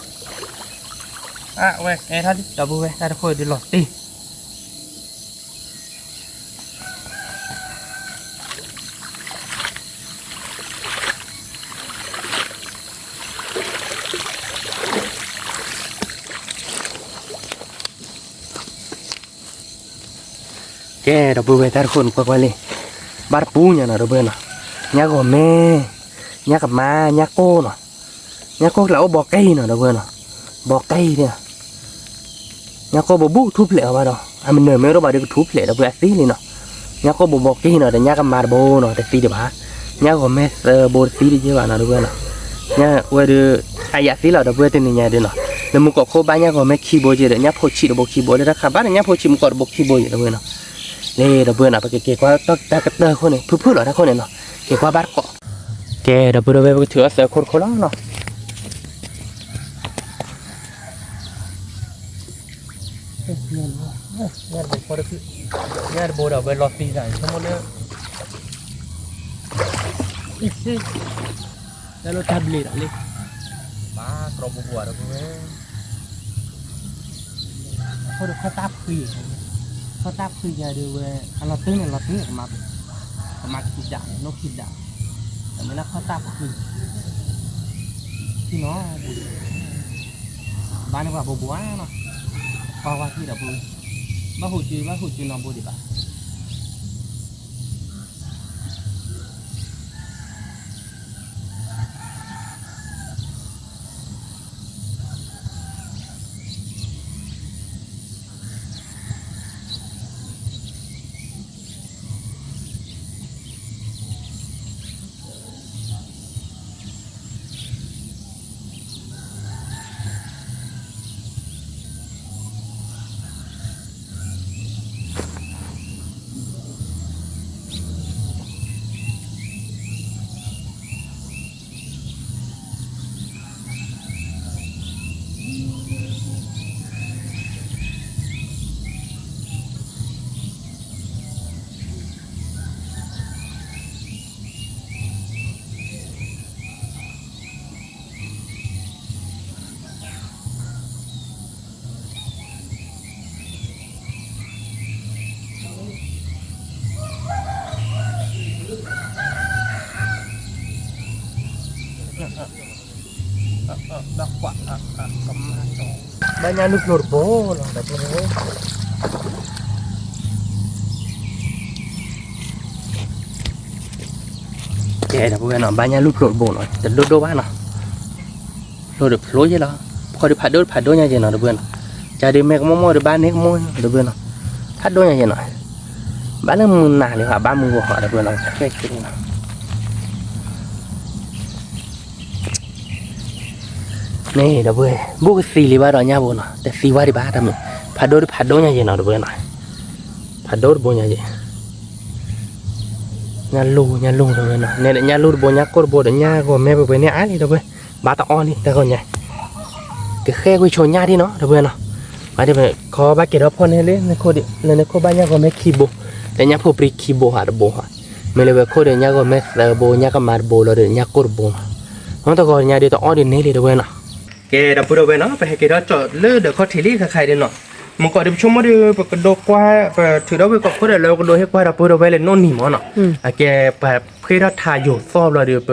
အဝဲကဲထီၣ်လံဒီပုၢ်ဝဲၢ် တၢ်တခိၣ်အံၤဒုးလီၤတံၢ်. ကဲ ဒီပုၢ်ဝဲၢ် တၢ်တခိၣ်န့ၣ်ကွၢ်ကွၢ်လံ, ဘၣ်တပူၤညါနီၤ ဒီပုၢ်ဝဲၢ်နီၤ, ညၣ်ဂီၤမဲ, ညၣ်ကမါ, ညၣ်ကိၢ်နီၤ, ညၣ်ကိၢ်ကျးအိၣ်ဘီကံနီၤ ဒီပုၢ်ဝဲၢ်နီၤ, ဘီကံ, ညၣ်ကိၢ်ဘိဘူးထူၣ်ဖျဲးအီၤဘၣ်ဒီး အမနၢၤမ့ၢ်အိၣ်ဒီးဘၣ်ဒီးကထူၣ်ဖျဲးဒီပုၢ်ဝဲၢ်အသံလံနီၤ, ညၣ်ကိၢ်ဘိဘီကံနီၤ ဒီးညၣ်ကမါတဘိနီၤ တသံဒံးဘၣ်, ညၣ်ဂီၤမဲသၢဘိတသံတယဲၢ်ဘၣ်နီၤ ဒီပုၢ်ဝဲၢ်နီၤ, ညၣ်ဝဲဒုး အယၤသံလီၤ ဒီပုၢ်ဝဲၢ်တနံၤညါဒုးနီၤ, လၢမူကီၢ်ခိၣ်ဘၣ်ညၣ်ဂီၤမဲခံဘိယဲၢ်ဒီး ညၣ်ဖိဆံးတဘိခံဘိ လၢတၢ်ခးဘၣ်ဒီးညၣ်ဖိဆံးမူကီၢ်တဘိခံဘိယဲၢ် ဒီပုၢ်ဝဲၢ်နီၤ, လၢဒီပုၢ်ဝဲၢ်နီၤ ပကက့ၤကွၢ်တၢ်ကတၢၢ်ခိၣ်န့ၣ် ဖုၣ်ဖုၣ်လီၤတၢ်ခိၣ်န့ၣ်နီၤ, က့ၤကွၢ်ဘၣ်တကိး ကဲ ဒီပုၢ်ဝဲၢ် ပကထုးအီၣ်သၢခိၣ်တခိၣ်လီၤနီၤ, ညၣ်တဘိဒီး ဝဲလီၤသံသး ဆိကမိၣ်လၢ တၢ်လီၢ်တၢ်ဘျ့းဒီးလံ, ဘၣ်ကြီပူၤပူၤဒီပုၢ်ဝဲၢ် အဃိဒီးခီၣ်တၢ်ဖှံ, ခီၣ်တၢ်ဖှံယၤဒီးဝဲ အလီၤတံၢ်န့ၣ်လီၤတံၢ် ကမၤခံဒး နီၢ်ခံဒး, တမ့ၢ်လၢခီၣ်တၢ်ဖှံ, ထံၣ်နီၤ, ဘၣ်န့ၣ်ပှၤဘိးဘိးဧါနီၤ, ကွၢ်ကွၢ်ထံၣ်ဒီပုၢ်ဝဲၢ်, ဘၣ်ဟူးစု ဘၣ်ဟူးစုနီၤဘိဒံးဘၣ်. ဘၣ်ညၣ်လူၢ်ဖျိတဘိလီၤ. ကဲ ဒီပုၢ်ဝဲၢ်နီၤ ဘၣ်ညၣ်လူၢ်ဖျိတဘိနီၤ တဒိၣ်ဒိၣ်ဘၣ်နီၤ ဖျိတဖျိယဲလီၤ ဖီဒုးဖးဒိၣ်တဖးဒိၣ်ညါယဲနီၤ ဒီပုၢ်ဝဲၢ်နီၤ ကဒီးမ့ၢ်ကမိၣ်မိၣ်ဒီးဘၣ်န့ၢ်ကမိၣ် ဒီပုၢ်ဝဲၢ်နီၤ ဖးဒိၣ်ညါယဲနီၤ ဘၣ်လၢမုၢ်နၤလံ ဘၣ်မုၢ်ဂီၤဟီ ဒီပုၢ်ဝဲၢ်နီၤ န့ၣ် ဒီပုၢ်ဝဲၢ် ဘူးကသံလံဘၣ်ဒီးညၣ်ဘိနီၤ တသံဝဲဒံးဘၣ်တမံၤ ဖးဒိၣ်တဖးဒိၣ်ညါယဲနီၤ ဒီပုၢ်ဝဲၢ်နီၤ ဖးဒိၣ်တဘိညါယဲ ညၣ်လူၢ် ညၣ်လူၢ် ဒီပုၢ်ဝဲၢ်နီၤ နဲဒၣ်ညၣ်လူၢ်တဘိ ညၣ်ကိၢ်တဘိဒီး ညၣ်ဂီၤမဲပှဲၤပှဲၤန့ၣ်အါလံ ဒီပုၢ်ဝဲၢ် ဘၣ်တအီၣ်လံ တၢ်ဂီၤညါ ကဃဲကွံာ်ဆိညၣ်ဒံးနီၤ ဒီပုၢ်ဝဲၢ်နီၤ ဘၣ်ဒ်ခီဘၣ်ကဲထီၣ်ဖီၣ်န့ၢ်လၢ လၢနခိၣ်ဘၣ်ညၣ်ဂီၤမဲခံဘိ ဒီးညၣ်ဖိပြံခံဘိဟးတဘိဟီ မ့ၢ်လၢဝဲခိၣ်ဒီးညၣ်ဂီၤမဲသၢဘိ ညၣ်ကမါတဘိလီၤဒီး ညၣ်ကိၢ်တဘိနီၤ နီတဂီၤညါဒ်တအီၣ်ဒ်န့ၣ်လံ ဒီပုၢ်ဝဲၢ်နီၤ ကဲ ဒီပုၢ်ဒီဝဲၢ်နီၤ ပဟဲက့ၤထီၣ်ကၠီၣ်လၢဒီးခီၣ်ထံးလံ ခါခါအံၤဒ်နီၤ မုၢ်ကီၢ်ဒ်ပဆိကမိၣ်ဒီး ပကဒိကွၢ် ပထုးထီၣ်ဝဲကီၢ်ခိၣ်ဒီးလၢပကဒိဟ့ၣ်ကွၢ်ဒီပုၢ်ဒီဝဲၢ်လၢနီၣ်နံၤမၢ်နီၤ အကဲ ပှၤဖှ့ထီၣ်ထးယိာ်သီၣ်ဘျီဒီး ပ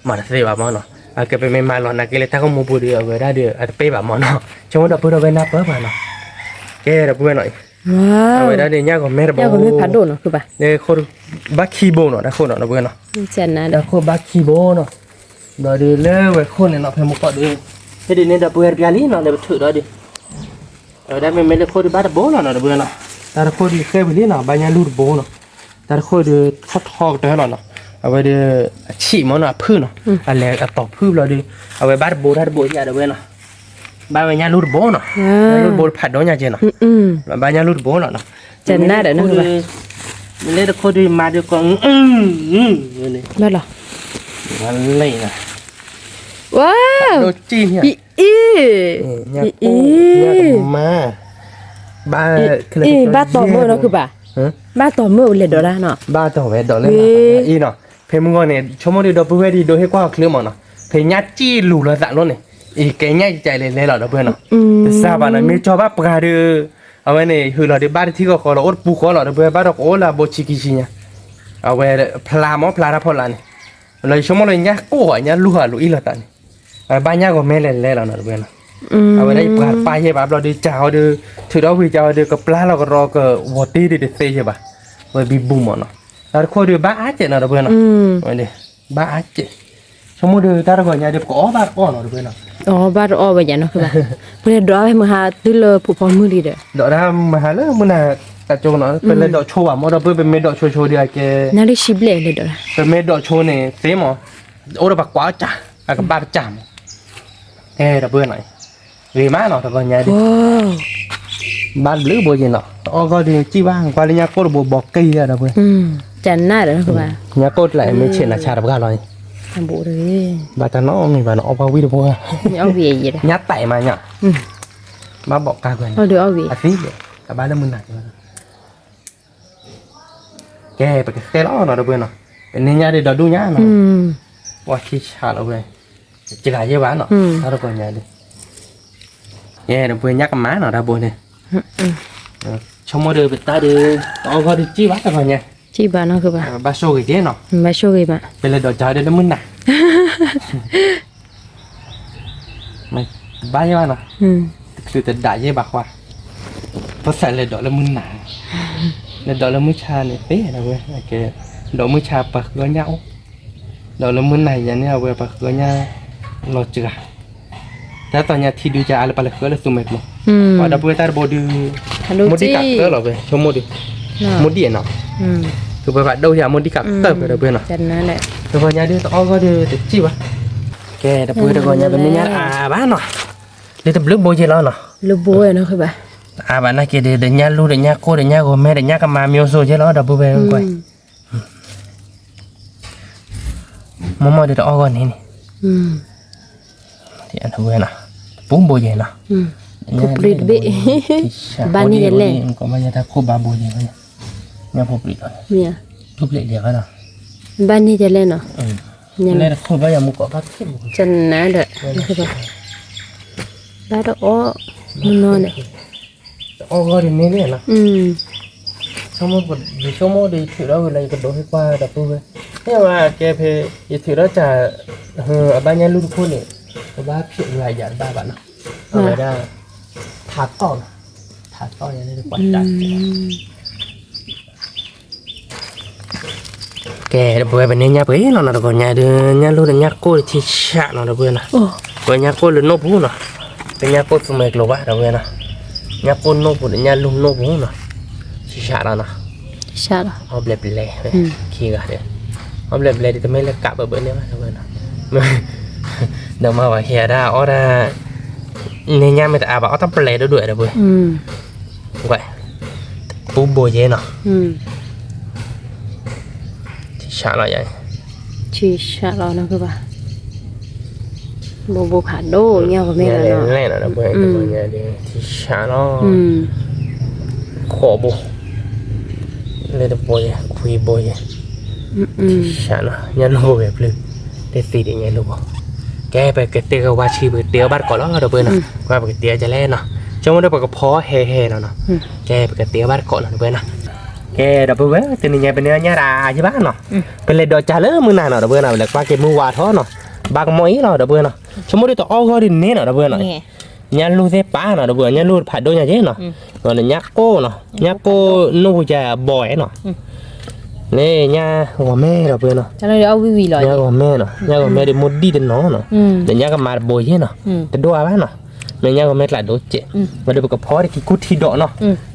မၤတသ့ဘၣ်မၢ်နီၤ အကဲ ပမ့ၢ်မၤလီၤနာ်က့လၢတၢ်ဂီၢ်မူပူၤဒီး အဝဲဒၣ်ဒီး အတပ့ၢ်ဘၣ်မၢ်နီၤ ဆိကမိၣ်ဒီပုၢ်ဒီဝဲၢ်နၢ်ပၢၢ်ပှၤနီၤ ကဲ ဒီပုၢ်ဝဲၢ်နီၤ အဝဲဒၣ်ဒီးညၣ်ဂီၤမဲတဘိ ဖးဒိၣ်နီၤ ဘၣ်ခံဘိနီၤ တၢ်ခိၣ်နီၤ ဒီပုၢ်ဝဲၢ်နီၤ တၢ်ခိၣ်ဘၣ်ခံဘိနီၤ ဒီးဒ်လၢဝဲခိၣ်န့ၣ်နီၤ ဖဲမုၢ်ကီၢ်ဒီး ဟ့ၣ်ဒ်န့ၣ်ဒီပုၢ်ဝဲၢ်တပျၢ်လံနီၤ လၢပထုးဒီးဒ် အဝဲဒၣ်မ့မ့ၢ်လၢခိၣ်ဒုးဘၣ်တဘိလီၤနီၤ ဒီပုၢ်ဝဲၢ်နီၤ တၢ်တခိၣ်ဒုးဃဲဝံၤလံနီၤ ဘၣ်ညၣ်လူၢ်တဘိနီၤ တၢ်တခိၣ်ဒုးထီၣ်ထီကတၢၢ်လီၤနီၤ အဝဲဒုး အဆံးမၢ်နီၤ အဖုၣ်နီၤ အလဲၤအတီၤဖုၣ်ဘျီဒုး အဝဲဘၣ်တဘိတၢ်တဘိယါ ဒီပုၢ်ဝဲၢ်နီၤ ဘၣ်ဝဲညၣ်လူၢ်တဘိနီၤ ညၣ်လူၢ်တဘိတဖးဒိၣ်ညါကဲနီၤ ဘၣ်ညၣ်လူၢ်တဘိလီၤနီၤ တနါဒီး မ့ၢ်လၢတခိၣ်ဒုးမၤဒုးကီး ဘၣ်လီၤ လံနီၤ ဝါ ဒိၣ်ကံၢ်န့ၣ် အံၤ အံၤ မါ ဘၣ် အံၤ ဘၣ်တီၢ်မုၣ်နီၤ ခုဘၣ် ဘၣ်တီၢ်မုၣ်လဲၤဒိးတၢ်နီၤ ဘၣ်တီၢ်ဝဲဒိးလၢအံၤနီၤ ဖဲမုၢ်ဂီၢ်န့ၣ် ဆိကမိၣ်ဒီး ဒီပုၢ်ဝဲၢ်ဒ်ဒိးဟ့ၣ်ကွၢ်အီၤချုးမၢ်နီၤ ဖဲညၣ်ကံၢ်လူၤလီၤသးလိၤန့ၣ် အံၤကဲညၣ်ကဲလဲၤလဲၤလီၤ ဒီပုၢ်ဝဲၢ်နီၤ တစၢ်ဘၣ်နီၤ မ့ၢ်ကၠီဘၣ်ပှၤဒီး အဝဲန့ၣ် ဟုးလီၤဒီးဘၣ်တထံၣ်ဃီဃီလီၤ အိၣ်တပူၤဃီလီၤ ဒီပုၢ်ဝဲၢ် ဘၣ်ဒီးကအိၣ်လၢအဘိဆံခံဆံညါ အဝဲဖျါမၢ် ဖျါတၢ်ဖီလာ်န့ၣ် လီၤဆိကမိၣ်လၢညၣ်ကိၢ်အီၤ ညၣ်လူၢ်အီၤလူၤအံၣ်လီၤသးန့ၣ် အဝဲဘၣ်ညၣ်ဂီၤမဲလဲၤလဲၤလီၤနီၤ ဒီပုၢ်ဝဲၢ်နီၤ အဝဲဒၣ်ယပှၤတပၢ်ယဲၢ်ဘၣ်ဘျီဒီး ကးအီၤဒီး ထုးထီၣ်ဝံၤကးအီၤဒီး ကပျၢ်လီၤကရီကဝီၤတ့ၢ်ဒ်တသ့ယဲၢ်ဘၣ် ဝဲဘံဘူမၢ်နီၤ တၢ်တခိၣ်ဒီးဘၣ်အါကဲးနီၤ ဒီပုၢ်ဝဲၢ်နီၤ ဘၣ်အါကဲး ဆိကမိၣ်ဒီးတၢ်တဂီၤညါဒီး ပကအီၣ်ဘၣ်တအီၣ်နီၤ ဒီပုၢ်ဝဲၢ်နီၤ အီၣ်ဘၣ်တအီၣ်ဝဲယါနီၤ ခုဘၣ် ပလဲၤဒိးဝဲမုၢ်ဟါတုၤလၢဖိဖီမုၢ်လံဒီး ဒိးတၢ်မုၢ်ဟါလၢမုၢ်နၤတၢ်ကၠိနီၤ ပလဲၤဒိးဆိဘၣ်မၢ်ဒီး ပမ့ၢ်ဒိးဆိဆိဒီးအကဲ နၤလၢဆံဘျဲၣ်လဲၤဒိး ပမ့ၢ်ဒိးဆိန့ၣ်သ့မၢ် အိၣ်ဒီးပှၤကွၢ်အီၣ်ကၢ် အကဘၣ်တကၢ်မၢ် အဲ ဒီပုၢ်ဝဲၢ်နီၤ ဂ့ၤမးနီၤ တဂီၤညါဒီး ဘၣ်ဘျုးဘိယဲၢ်နီၤ တအီၣ်ဂီၢ်ဒီးစံၣ်ဘၣ် ကွၢ်လၢညၣ်ကိၢ်တဘိဘီက့ၤယါ ဒီပုၢ်ဝဲၢ် ကနၣ်ဒီး ညၣ်ကိၢ်တလးမ့ၢ်ဆဲးနၤဆါတပှၢ်လီၤန့ၣ် ဘၣ်တၢ်နီတမံၤဘၣ်နီၤ အီၣ်ဘၣ်ဝံၣ်တဘိ ညၣ်တဲာ်မးညါ ဘၣ်ဘီးကါကွဲးန့ၣ် အသံ အဘၣ်လၢမုၢ်နၤ ကဲ ပကဃဲလီၤနီၤ ဒီပုၢ်ဝဲၢ်နီၤ ပန့ၢ်ညၣ်ဒီးဒီဒူၣ်ညါနီၤ ပှၤခံဆးလီၤဝဲ စှၤယဲၢ်ဘၣ်နီၤ တၢ်တဂီၤညါဒီး ယဲ ဒီပုၢ်ဝဲၢ်ညၣ်ကမါနီၤ တၢ်ဘိန့ၣ် ဆိကမိၣ်ဒီးပတၢ်ဒီး တအီၣ်ဂီၢ်ဒီးစံၣ်ဘၣ်တဂီၤညါ စံၣ်ဘၣ်နီၤ ခုဘၣ် ဘၣ်ဆိၣ်ဂ့ၤက့ၤနီၤ ဘၣ်ဆိၣ်ဂ့ၤဘၣ် ပလဲၤဒိးကၢ်ဒီးလၢမုၢ်နၤ ဘၣ်ယဲၢ်ဘၣ်နီၤ တချုးတဒၣ်ယဲၢ်ဘၣ်ဃီ ပစးလဲၤဒိးလၢမုၢ်နၤ လဲၤဒိးလၢမုၢ်ဆါန့ၣ်သ့ ဒီပုၢ်ဝဲၢ် ကဲ ဒိးမုၢ်ဆါပှၤဃုအီၣ်ညၣ်အိၣ် ဒိးလၢမုၢ်နၤယဲၢ်န့ၣ် အဝဲပှၤဃုအီၣ်ညၣ်လီၤစှၤ တၢ်သီညါထံဒုးကၢ်အါလၢပှၤလဲၤဃုအီၣ်လၢသူမဲာ်ကျိၤ ပှၤဒီပုၢ်ဝဲၢ်တၢ်တဘိဒုး မိၢ်ဒံၣ်ကးတၢၢ်လီၤဝဲ ဆိကမိၣ်ဒီး မိၢ်ဒံၣ်နီၤ သုပှၤဖးဒိၣ်ယါ မိၢ်ဒံၣ်ကးတၢၢ်ဖဲဒီပုၢ်ဝဲၢ်နီၤ တဂီၤညါဒုးတအီၣ်ဂီၢ်ဒုးတစံၣ်ဘၣ် ကဲ ဒီပုၢ်ဝဲၢ် တဂီၤညါပန့ၢ်ညၣ်အါဘၣ်နီၤ လၢတဘျုးဘိယဲၢ်လီၤနီၤ အါဘၣ်နာ်က့ဒီး ဒီးညၣ်လူၢ်ဒီးညၣ်ကိၢ်ဒီးညၣ်ဂီၤမဲဒီးညၣ်ကမါ မျိုးစုံယဲၢ်လီၤ ဒီပုၢ်ဝဲၢ် ကွၢ် မ့ၢ်မ့ၢ်ဒီးတအီၣ်ဂီၢ်န့ၣ်န့ၣ် ဒီပုၢ်ဝဲၢ်နီၤ ပူၤဘိယဲၢ်နီၤ ဖိပြံတဘ့ၣ် ဘၣ်န့ၢ်ယလဲၣ် ကီးဘၣ်ယဲၢ်တၢ်ခိၣ်ဘၣ်ဘိယဲၢ် ညၣ်ဖိပြံလီၤ ဒူပျဲၢ်ဒဲးဘၣ်နီၤ ဘၣ်န့ၢ်ယလဲၣ်နီၤ လဲၣ်တခိၣ်ဘၣ်ယမူကီးဘၣ် ကနါဒီး ဘၣ်တအီၣ် မနီၤန့ၣ် တအီၣ်ဂီၢ်ဒ်န့ၣ်န့ၣ်လီၤ ဆိကမိၣ် ယဆိကမိၣ်ဒီးယထုးထီၣ်ဝံၤလၢယကဒိးဟ့ၣ်ကွၢ်ဒီပုၢ်ဝဲၢ် မ့ၢ်ဝဲကဲဖဲ ယထုးထီၣ်စၢ် အဘၣ်ညၣ်လူၢ်တခိၣ်န့ၣ် တဘၣ်ဖျိးဝဲယၤတဘၣ်ဘၣ်နီၤ, အဝဲဒၣ် ထးတီၢ်နီၤ, ထးတီၢ်ယၤလၢပှၤတၢ် ကဲ ဒီပုၢ်ဝဲၢ် ပန့ၢ်ညၣ်ပှ့ၤလီၤနီၤ, တဂီၤညါဒုး ညၣ်လူၢ်ဒီးညၣ်ကိၢ်ထံဆးနီၤ ဒီပုၢ်ဝဲၢ်နီၤ, ပညၣ်ကိၢ်လၢနိၣ်ပူၤနီၤ, ပညၣ်ကိၢ်သူမဲာ်ကျိၤဘၣ် ဒီပုၢ်ဝဲၢ်နီၤ, ညၣ်ကိၢ်နိၣ်ပူၤဒီးညၣ်လူၢ်နိၣ်ပူၤနီၤ, ထံဆးလီၤနီၤ, အီၣ်ဘျဲးဘျဲး ခံဂၤဒီး, အီၣ်ဘျဲးဘျဲးဒုး တမ့ၢ်လၢကးဘၢဘၢန့ၣ်ဘၣ် ဒီပုၢ်ဝဲၢ်နီၤ, ဒီးမၤဝဲခံဂၤဒၣ်အီၣ်ဒၣ် န့ၢ်ညၣ်မ့ၢ်တအါဘၣ် အီၣ်တၢ်ပျဲၤဒိၣ်ဒိၣ် ဒီပုၢ်ဝဲၢ် ပူဘိယဲနီၤ, ထံဆးလီၤယၤ, ထံဆးလီၤနီၤ ကဘၣ်, ဘိဘိဖးဒိၣ် ညၣ်ဂီၤမဲလီၤနီၤ, ထံဆးလီၤ, ဃိးဘိ, လၢတဘိယဲ ခွံဘိယဲ, ထံဆးနီၤ ညၣ်လူၢ်ဘိဂဲၤဖျုး, တသံဒံးညၣ်လူၢ်ဘိ, ကဲ ပကတ့ကဝါဆံ ပကတ့အီၣ်ဘၣ်တကိးလီၤ ဒီပုၢ်ဝဲၢ်နီၤ, ကွၢ်ပကတ့အီၣ်ဒ်လဲၣ်နီၤ, ဆိကမိၣ်ဒီးပကဖီဟဲဟဲလီၤနီၤ, ကဲ ပကတ့အီၣ်ဘၣ်တကိးနီၤ ဒီပုၢ်ဝဲၢ်နီၤ, ကဲ ဒီပုၢ်ဝဲၢ် တနံၤညါပန့ၢ်ညၣ်တၢ်ယံၤဘၣ်နီၤ, ပလဲၤဒိးကၢ်လၢမုၢ်နၤနီၤ ဒီပုၢ်ဝဲၢ်နီၤ, ပလဲၤကွၢ်က့ၤမုၢ်ဝါထီၣ်နီၤ, ဘၣ်ကမီၣ်အံၤလီၤ ဒီပုၢ်ဝဲၢ်နီၤ, ဆိကမိၣ်ဒီးတအီၣ်ဂီၢ်ဒ်န့ၣ်နီၤ ဒီပုၢ်ဝဲၢ်နီၤ, ညၣ်လူၢ်သ့ၣ်ပာ်နီၤ ဒီပုၢ်ဝဲၢ်, ညၣ်လူၢ်ဖးဒိၣ်ညါက့နီၤ, ဒီးညၣ်ကိၢ်နီၤ ညၣ်ကိၢ်နိၣ်ပူၤယၤဘီအဲနီၤ, န့ၣ်ညၣ်ဂီၤမဲ ဒီပုၢ်ဝဲၢ်နီၤ, ညၣ်ဂီၤမဲနီၤ ညၣ်ဂီၤမဲဒီးမိၢ်ဒံၣ်တနီၤနီၤ, ဒီးညၣ်ကမါတဘိယဲနီၤ, တဒိၣ်အါဘၣ်နီၤ, မ့ၢ်ညၣ်ဂီၤမဲကျးဒိၣ်စဲး, ဝဲဒီးပကဖီဒီးက့ၤကူၣ်ထံဒီးနီၤ,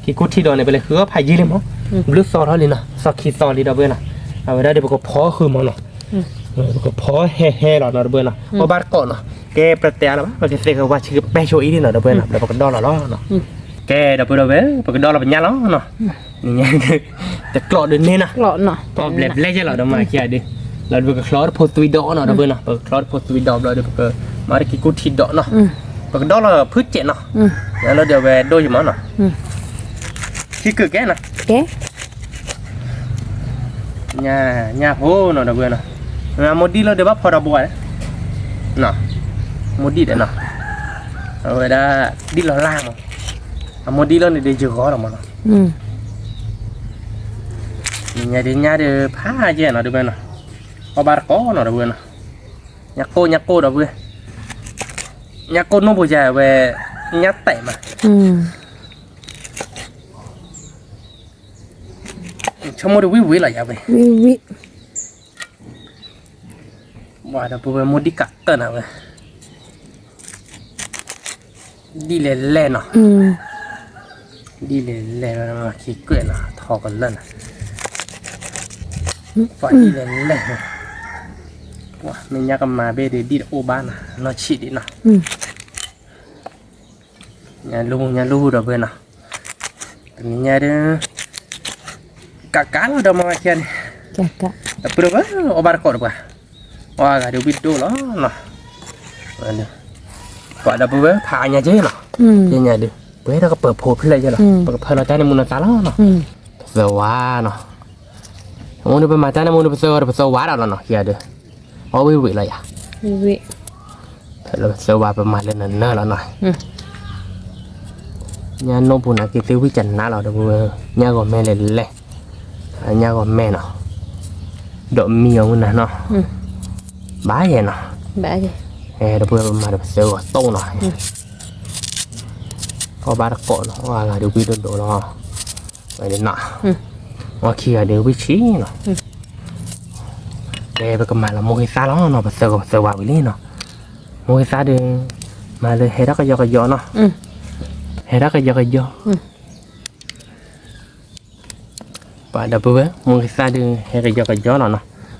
က့ၤကူၣ်ထံဒီးန့ၣ် ပလဲၤဃုအီၣ်ဖးယံာ်လံမး, ဘျုးသီထီၣ်လံနီၤ သီခံသီလံ ဒီပုၢ်ဝဲၢ်နီၤ, အဝဲဒၣ်ဒီးပကဖီဃုာ်မးနီၤ, ပကဖီဟဲဟဲလီၤနီၤ ဒီပုၢ်ဝဲၢ်နီၤ, အီၣ်ဘၣ်တကိးနီၤ, ကဲ ပတဲအါလၢၤဘၣ် ပကသ့ကဝါဆံကပဲဆိအံၤလံနီၤ ဒီပုၢ်ဝဲၢ်နီၤ, ဒီးပကဒီလီၤလီၤနီၤ, ကဲ ဒီပုၢ်ဝဲၢ် ပကဒီလီၤပညၣ်လီၤနီၤ, တကျိးဒုးန့ၣ်နီၤ, အီၣ်ဘျဲးဘျဲးယဲလီၤ ဒီးမၤခံဂၤဒုး, လီၤဒီးပကချီတဖိသွံဒီးနီၤ ဒီပုၢ်ဝဲၢ်နီၤ, ပကချီတဖိသွံဒီးဘျီဒီး ပကမၤဒီးက့ၤကူၣ်ထံဒီးနီၤ, ပကဒီလီၤဖုစဲးနီၤ, လီၤဒီးအဝဲဒိၣ်ယမးနီၤ, ခံကုာ်ကဲနီၤ ညၣ်ဖိနီၤ ဒီပုၢ်ဝဲၢ်နီၤ, အမိၢ်ဒံၣ်လီၤဒီးဘၣ်ဖီဒီးဘိဧါ, မိၢ်ဒံၣ်ဒီးနီၤ, အဝဲဒၣ်ဒံၣ်လီၤလၢ်မး, အမိၢ်ဒံၣ်လီၤန့ၣ်ဒီးယဂီၤလီၤမးနီၤ, ညါဒုးညၣ်ဒုးဖးယဲၢ်နီၤ ဒီပုၢ်ဝဲၢ်နီၤ, အီၣ်ဘၣ်တကိးနီၤ ဒီပုၢ်ဝဲၢ်နီၤ, ညၣ်ကိၢ်ညၣ်ကိၢ် ဒီပုၢ်ဝဲၢ်, ညၣ်ကိၢ်နိၣ်ပူၤယၤဝဲ, ညၣ်တဲာ်မး ဆိကမိၣ်ဒီးဝံၣ်ဝံၣ်လီၤယၤဝဲ, ဝံၣ်ဝံၣ်, ဝဲဒီပုၢ်ဝဲၢ် မိၢ်ဒံၣ်ကးတၢၢ်နၤဝဲ, ဒ်လဲၣ်လဲၣ်နီၤ, ဒ်လဲၣ်လဲၣ်, ခံကွဲးနီၤ ထီကလၢာ်နၤ, ပှၤဒ်လဲၣ်လဲၣ်, မ့ၢ်ညၣ်ကမၤဘ့ၣ်ဒီး ဒ်တအိၣ်ဘၣ်နၤ နီၢ်ဆံးဒံးနီၤ, ညၣ်လူၢ်ညၣ်လူၢ် ဒီပုၢ်ဝဲၢ်နီၤ, တနံၤညါဒုး ကးကးလီၤ ဒီးမၤဝဲခံဂၤန့ၣ်, ဒီပုၢ်ဝဲၢ် အီၣ်ဘၣ်တကိးဒီးပှၤ, အီၣ်အဂၤဒုးဝံၣ်ဒိၣ်လီၤနီၤ, ပှၤဒီပုၢ်ဝဲၢ် ဖးအါညါက့နီၤ, သ့ၣ်ညါဒုး ပှဲၤဒီးကပၢၤဖိဖျဲၣ်ယဲလီၤ, ပကဖၢလီၤတၢ်န့ၣ်မူနီၤသးလီၤနီၤ, ပသၢဝါနီၤ, အမူဒီးပမၤတၢ်န့ၣ်မူဒီး ပသၢဝါဒီးပသၢဝါဒီးလီၤနီၤ ခံဂၤဒုး, အီၣ်ဝံၣ်ဝံၣ်လီၤယၤ, ဖဲလၢပသၢဝါ ပမၤလၢနၢၤနၢၤလီၤနီၤ, ညၣ်နိၣ်ပူၤန့ၣ် က့ၤသ့ဝံၣ်ကနါလီၤ ဒီပုၢ်ဝဲၢ်, ညၣ်ဂီၤမဲလဲၣ်လဲၣ်, ညၣ်ဂီၤမဲနီၤ, ဒီးမံအီၤမူနၤနီၤ, ဘၣ်ယဲနီၤ, ဒီပုၢ်ဝဲၢ် ပမၤဒီးပသၢဂီၤတိၢ်နီၤ, အီၣ်ဘၣ်တကိးနီၤ အီၣ်အဂၤဒုးဝံၣ်ဒိၣ်ဒိၣ်လီၤ, ဝဲဒၣ်နီၤ, အီၣ်ခံဂၤဒုးဝံၣ်ဆံးနီၤ, ကဲ ပကမၤလီၤမိၢ်ဂ့ၤသၣ်လီၤနီၤ, ပသၢဂီၤပသၢဝါဝံၤလံနီၤ, မိၢ်ဂ့ၤသၣ်ဒုး မၤလၢဟဲထီၣ်ကယီကယီနီၤ, ဟဲထီၣ်ကယီကယီ ပှၤဒီပုၢ်ဝဲၢ် မိၢ်ဂ့ၤသၣ်ဒုး ဟဲကယီကယီလီၤနီၤ,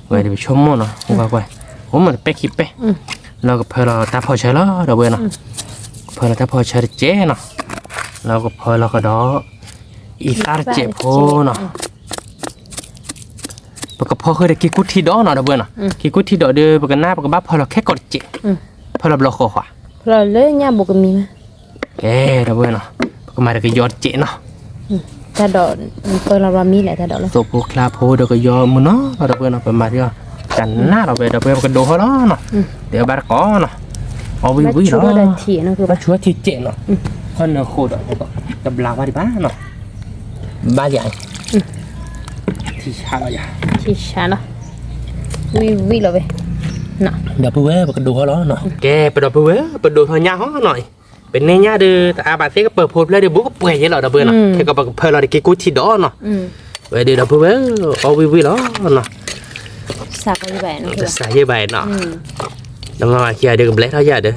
ဝဲဒၣ်ပဆိကမိၣ်နီၤ ကွၢ်ကွၢ်, အိၣ်မးတပဲခံပဲ, လီၤကဖၢလီၤတၢ်ဖီဆၢလီၤ ဒီပုၢ်ဝဲၢ်နီၤ, ကဖၢလီၤတၢ်ဖီဆၢတစဲးနီၤ, လီၤကဖၢလီၤကဒီး အံသၣ်တစဲးဖိနီၤ, ပကဖီဃုာ်ဒီးက့ၤကူၣ်ထံဒီးနီၤ ဒီပုၢ်ဝဲၢ်နီၤ, က့ၤကူၣ်ထံဒီးဒီး ပကနၣ်ပကဘၣ်ဖၢလီၤခဲကိာ်တစဲး, ဖၢလီၤဘျီဃီဃီ, ဖၢလီၤလၢညၣ်ဘိကမံၤမး ကဲ ဒီပုၢ်ဝဲၢ်နီၤ, ပကမၤဒီးကယီတစဲးနီၤ, တၢ်ဒီး ပၢလီၤဘျီမံလဲၣ် တၢ်ဒီးလီၤ, သိဖိချါဖိဒီးကယီမုၢ်နီၤလီၤ ဒီပုၢ်ဝဲၢ်နီၤ, ပမၤဒီးကနၣ်လီၤဝဲ ဒီပုၢ်ဝဲၢ် ပကဒိးဟီလီၤနီၤ, ဒီးဘၣ်တကိးနီၤ, အီၣ်ဝံၣ်ဝံၣ်လီၤ, ဘၣ်ဆူးထံစဲးနီၤ, ခီနၢၤဃိးဒီး တဘျါဘၣ်ဒံးဘၣ်နီၤ, ဘၣ်ယၤ ထံဆးလီၤယၤ, ထံဆးလီၤ, ဝံၣ်ဝံၣ်လီၤဝဲ, ဒီပုၢ်ဝဲၢ် ပကဒိးထီၣ်လီၤနီၤ. ကဲ ပဒီပုၢ်ဝဲၢ် ပဒိးထီၣ်ညၣ်ဟီနီၤ. ပန့ၢ်ညၣ်ဒီး တအါဘၣ်သ့ၣ်ကပၢၤဖိဖျၢၣ်ဒီး ဘူးကပှဲၤယဲလီၤ ဒီပုၢ်ဝဲၢ်နီၤ. ခဲကီးပကဖၢလီၤဒီးက့ၤကူထံဒီးနီၤ. ဝဲဒီး ဒီပုၢ်ဝဲၢ် အီၣ်ဝံၣ်ဝံၣ်လီၤနီၤ. တစးယဲၢ်ဘၣ်နီၤ. နမၤခံဂၤဒီးကဘျဲထီၣ်ယၤဒီး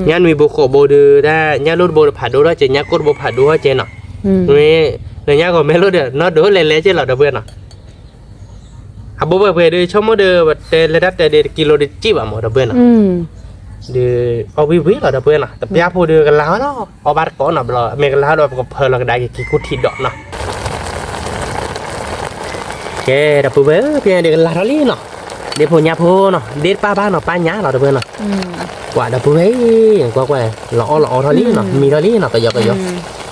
ညၣ်နွံဘိဃိးဘိဒီး တၢ်ညၣ်လိၣ်တဘိဒီးဖးဒိၣ်ထီၣ်ကဲ ညၣ်ကိၣ်တဘိဖးဒိၣ်ထီၣ်ကဲနီၤ. နညၣ်ဂီၤမဲလိၣ်ဒီး နီၢ်ဒိၣ်လဲၤလဲၤကဲလီၤ ဒီပုၢ်ဝဲၢ်နီၤ. အဘိဘၣ်ပှဲၤဒီး ဆိကမိၣ်ဒီး ပတဲလၢတၢ်တဲဒီး တကံလိၤဒီးစ့ၣ်ဘၣ်မး ဒီပုၢ်ဝဲၢ်နီၤ. ဒီး အီၣ်ဝံၣ်ဝံၣ်လီၤ ဒီပုၢ်ဝဲၢ်နီၤ. တပျၢ်ဖိဒီးကလၤလီၤ အီၣ်ဘၣ်တကိးနီၤ ဘျီ မ့ၢ်ကလၤဒီး ပကဖၢလီၤကဒါက့ၤက့ၤကူထံဒီးနီၤ. ကဲ ဒီပုၢ်ဝဲၢ် ဖဲညါဒီးကလၤထီၣ်လံနီၤ. ဒ့ဖိညၣ်ဖိနီၤ ဒ့တပၢ်ဘၣ်နီၤ ပၢ်ညၣ်လီၤ ဒီပုၢ်ဝဲၢ်နီၤ. ကွၢ် ဒီပုၢ်ဝဲၢ် ကွၢ်ကွၢ် လီၤအီၣ်လီၤအီထီၣ်လံနီၤ မံထီၣ်လံနီၤ ကယီကယီ